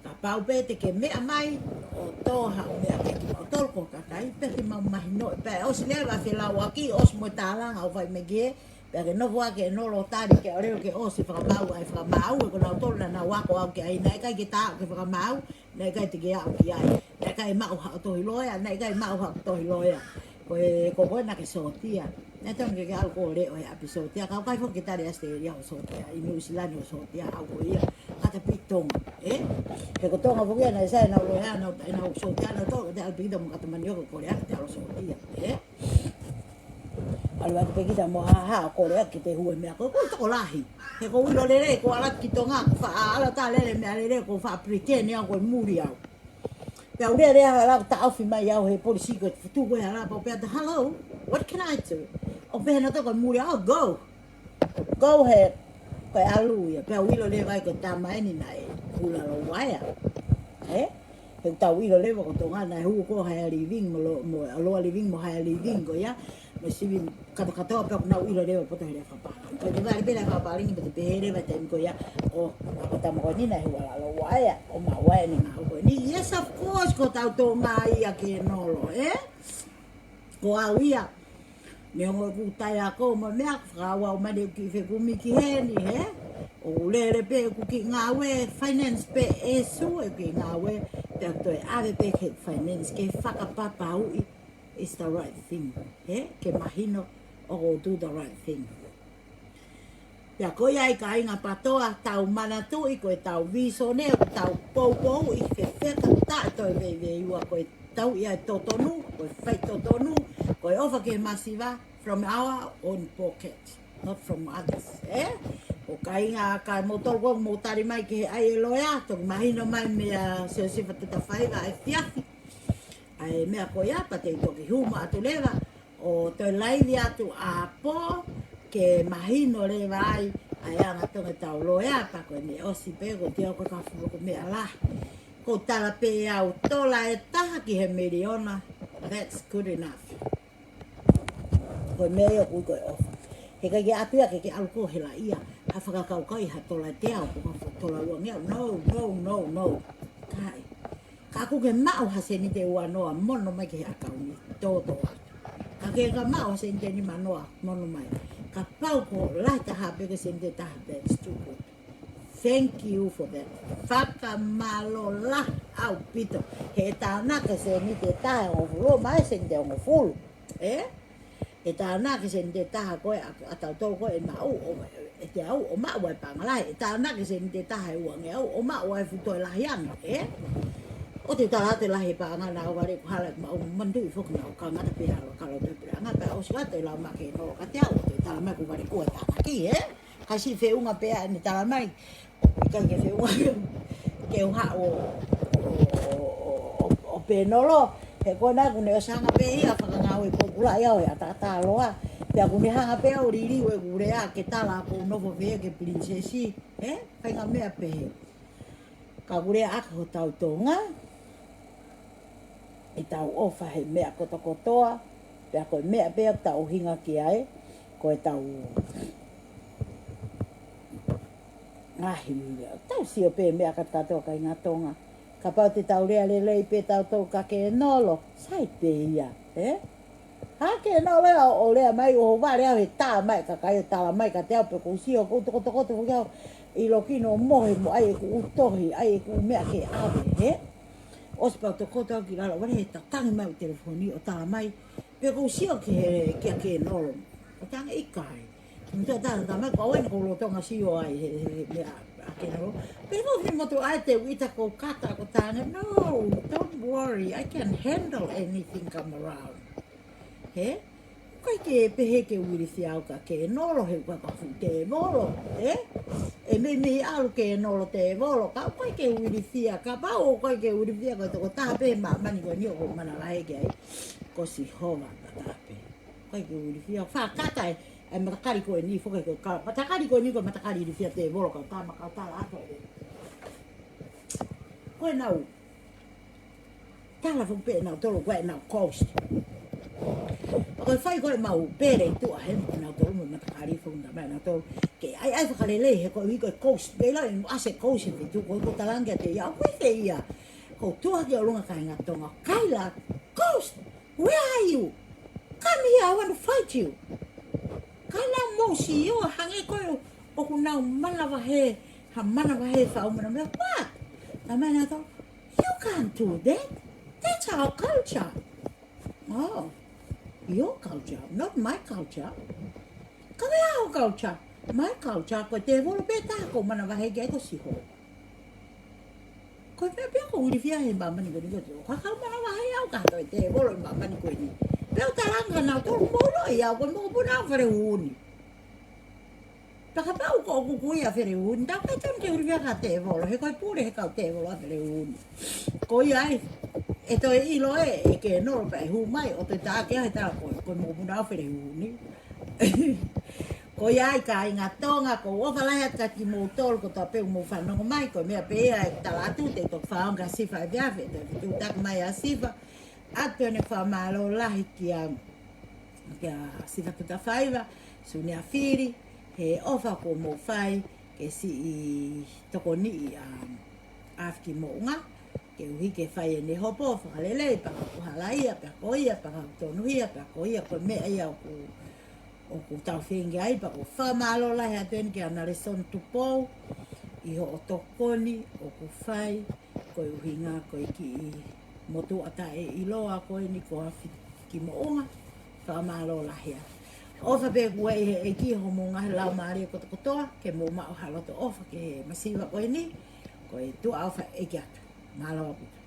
Kapau pē te ke meʻa mai, ʻo tō haʻo meʻa pē kimautolu ko e kakai, pea te mau mahinoʻi pē, ʻosi leva felauʻaki, ʻosi mo e tālanga ʻoku fai mei he, pea ke nofo ake ʻo nolo tali ke ʻalu ke ʻosi fakamaau ai fakamaau, ʻe ko nautolu naʻa nau ako au ki ai, naʻe ʻikai ke tā ke fakamaau, naʻe ʻikai te ke aʻu ki ai, naʻe ʻikai maʻu haʻo tohi loea, naʻe ʻikai maʻu haʻo tohi loea. Ko e, ko koe naʻa ke sōtia. Naʻe tonu ke ke ʻalu ko e leʻo he ʻapi sōtia, ka ʻoku ʻikai foki ke tali ʻAositelēlia hoʻo sōtia, ʻi Nuʻu Sila ni hoʻo sōtia, ʻalu ko ia, kātaki pē ki Tonga, ē? He ko Tonga foki ia naʻe sai ʻenau loea, ʻenau, ʻenau sōtia, ʻenau tō, te ʻalu pē kita mo kātaki manioka Kōlea ke te ʻalu sōtia, ē? ʻAlu atu pē kita mo hā hā ʻo Kōlea ke te hū he meʻa ko ē, ko e tokolahi. He ʻoku ou ʻilo lelei, ʻoku ou ʻalu atu ki Tonga, ʻoku ou faʻa ʻalu atu ʻo lele meʻa lelei, ʻoku ou faʻa pretend au ko e muli au. Pea u lele ʻo ʻalu ʻo taʻofi mai au he polisi ko e futu ko e hala pau pea ta, "Hello, what can I do?" ʻO pehē nautolu ko e muli au, "Oh, go. Go ahead." Ko e ʻalu ia. Pea u ʻilo leva ai ko e tama eni naʻe hū lalo uaea. Ē? He ʻoku tau ʻilo leva ko Tonga naʻe hū ko e higher living mo lo-, mo lower living mo higher living ko ia. Mo sivi katoa katoa pea ʻoku nau ʻilo leva poto he lea fakapālangi. Ko e te vale pē lea fakapālangi, pea te pehē leva taimi ko ia, ʻo, ʻa ko e tama ko eni naʻe hū lalo uaea, ʻo maʻu ai ʻene ngāue ko eni. Yes, of course, ko hotau Tonga ia ke nolo, ē? Ko au ia. Neongo ʻeku taʻeako mo e meʻa, fakaʻauʻau mai ʻeku kiʻi fekumi ki heni, ē? ʻOku lele pē ʻeku kiʻi ngāue, finance pē ʻeku sū ʻeku kiʻi ngāue, pea toe ʻave pē ki he finance ke fakapapauʻi is the right thing, ē? Ke mahino ʻoku ou do the right thing. Pea ko ia ai kāinga PATOA, tau manatuʻi ko ʻetau vīsone, ʻoku tau poupouʻi, fefeka, taʻe toe veiveiua, ko e tauʻi ʻa e totonu, ko e fai totonu, ko e ʻofa ki he masiva, from our own pocket, not from others, ē? ʻO kāinga, ka mou tau ko mou tali mai ki he ʻai e loea, toki mahino mai meia Siosefa Tutafaiva ʻa e fiafi. ʻA e meʻa ko ia, pea te u toki hū mai atu leva, ʻo toe laivi atu ʻapō, ke mahino leva ai, ʻa e anga Tonga ʻetau loea, pea ko ʻene ʻosi pē, ko e te au ka ka fulo ko e meʻa lahi. ʻOku ou tala pē au tola ʻe taha ki he miliona, that's good enough. Ko e meʻa ia ʻoku ui ko e ʻofa. He ʻikai ke ʻatu ia ke ke ʻalu ko e hela ia, ha fakakaukau ʻi ha tola ʻe teau, ko ha tola uangeau. No, no, no, no. ʻIkai. Ka ʻoku ke maʻu ha seniti ʻe uanoa, mono mai ki he ʻakauni, tōtō atu. Ka ke ka maʻu ha seniti ʻe nimanoa, mono mai. Kapau ko e lahi taha pē ko e seniti ʻe taha, that's too good. Thank you for that. Fakamālō lahi ʻaupito. He ʻe tānaki e seniti ʻe taha ʻe hongofulu, mai seniti ʻe hongofulu. Ē? ʻE tānaki e seniti ʻe taha ko ē ʻa, ʻa tautolu ko ē ʻe maʻu, ʻo, ʻe teau ʻo maʻu ai e paʻanga lahi. ʻE tānaki e seniti ʻe taha ʻe uangeau ʻo maʻu ai e fuʻu toe lahi ange, ē? ʻOku te tala atu e lahi e paʻanga naʻa ʻoku vale ʻeku hala ʻeku maʻu, manatuʻi foki naʻa ʻoku ngata pē hala ka lau toe puleʻanga pea ʻosi atu e lau mai ke nolo kiate au, ʻo te tala mai ʻoku vale ko e tānaki, ē? Ka siʻi feʻunga pē ʻa ʻene tala mai. ʻIkai ke feʻunga ke u haʻu ʻo, ʻo, ʻo, ʻo, ʻo pē nolo. He ko ena ʻoku ne ʻosi hanga pē ia ʻo fakangāue pōpula ia ʻo e ʻatataloa. Pea ʻoku ne hanga pē ʻo liliu ʻeku lea ke tala ʻoku ou nofo fē ki he pilinisesi. Ē? Kāinga, meʻa pehē. Ka ʻoku lea ʻaki hotau Tonga ʻetau ʻofa he meʻa kotokotoa, pea ko e meʻa pē ʻoku tau ʻuhinga ki ai, ko ʻetau ngaahi meʻa. Tau sio pē meʻa kātoa kāinga Tonga. Kapau te tau lea lelei pē tautolu ka ke nolo, sai pē ia, ē? Hake nolo ʻo, ʻo lea mai ʻo vale au he tā mai kakai ʻo tala mai kiate au pe ʻoku ou sio ʻoku ou tokotokoto foki au ʻi loki ʻo mohe mo ʻai ʻeku ʻū tohi, ʻai ʻeku ʻū meʻa ke ʻave, ē? ʻOsi pea u tokoto au ki lalo, ʻoua he tatangi mai ʻo telefoni ʻo tala mai pe ʻoku ou sio ki he, kia Kenolo. ʻO talaange ʻikai. Mo tala mai ko au eni ʻoku ou lolotonga sio ai he, he, he meʻa ʻa Kenolo. Pe ko e motuʻa ʻe te u ʻita ko kata ko tane. No, don't worry, I can handle anything come around. He? ʻOku ʻikai ke pehē ke u ilifia au kia Kenolo he ʻoku ʻikai ko ha fuʻu tēvolo, ē? ʻE meimei ʻalu Kenolo tēvolo, ka ʻoku ʻikai ke u ilifia, kapau ʻoku ʻikai ke u ilifia ko e tokotaha pē he māmani ko eni ʻoku ou manavahē ki ai, ko Sihova pē. ʻOku ʻikai ke u ilifia, fakakata e, e matakali ko eni, foki ko e ka, matakali ko eni ko e matakali ilifia tēvolo, ka tama ka tala atu ē. Ko e nau, tala foki pē ʻe nautolu ko e nau ghost. Ko e fai ko e mau pele tuʻa he mo nautolu mo matakali foki na mai nautolu. Ke ʻai ʻai fakalelei he ko e ui ko e ghost. Pela i ase ghost he tu ko ko talange te ia. Ko e te ia. Ko tuʻa ki ʻolunga kāinga Tonga. Kaila, ghost, where are you? Come here, I want to fight you. Kaila mo si o hange ko e ʻoku nau manavahē, ha manavahē fau manavahē. What? Tala mai nautolu, you can't do that. That's our culture. Oh, your culture, not my culture. Ka ko e hā ho culture? My culture, ko e tēvolo pē taha ʻoku ou manavahē ki ai ko Sihova. Ko e meʻa pē ʻoku ou ilifia he māmani ko eni ko e tēvolo. Ka ʻoku ou manavahē au ka ko e tēvolo he māmani ko eni. Pea u talaange kia nautolu mou ʻilo ia, ko e mokopuna ʻo Felehuhuni. Pea kapau ko ʻoku kui ʻa Felehuhuni, ta ko e tonu ke u ilifia ki ha tēvolo, he ko e pule he kau tēvolo ʻa Felehuhuni. Ko ia ai, ʻe toe ʻilo ē, ʻe Kenolo pea ʻe hū mai, ʻo toe taʻaki au he tala ko e, ko e mokopuna ʻo Felehuhuni. Ko ia ai kāinga Tonga, ʻoku ou ʻofa lahi atu kia kimoutolu kotoa pē ʻoku mou fanongo mai, ko e meʻa pē ia ʻe tala atu, te u toki fakaongo kia Sifa efiafi, te u taki mai ʻa Sifa, ʻoatu ʻene fakamālō lahi kia kia Sifa Tutafaiva, Sunia Fili, he ʻofa kuo mou fai ke siʻi tokoniʻi ʻa, ʻa Afiki Moʻunga, koeʻuhi ke fai ʻene hopo fakalelei, pea ka ʻoku halaia, pea ko ia, pea ka ʻoku tonuhia, pea ko ia, ko e meʻa ia ʻoku, ʻoku tau feinga ai, pea ʻoku ou fakamālō lahi atu eni kia Nalesoni Tupou, ʻi hoʻo tokoni, ʻoku fai, ko e ʻuhinga ko e kiʻi motuʻa taʻeʻiloa ko eni ko Afiki Moʻunga, fakamālō lahi atu. ʻOfa pē kuo ʻi he ʻEiki hoʻomou ngaahi laumālie kotokotoa, ke mou maʻu ha loto ʻofa ki he masiva ko eni, ko e tuʻa ʻofa ʻEiki atu. Mālō ʻaupito.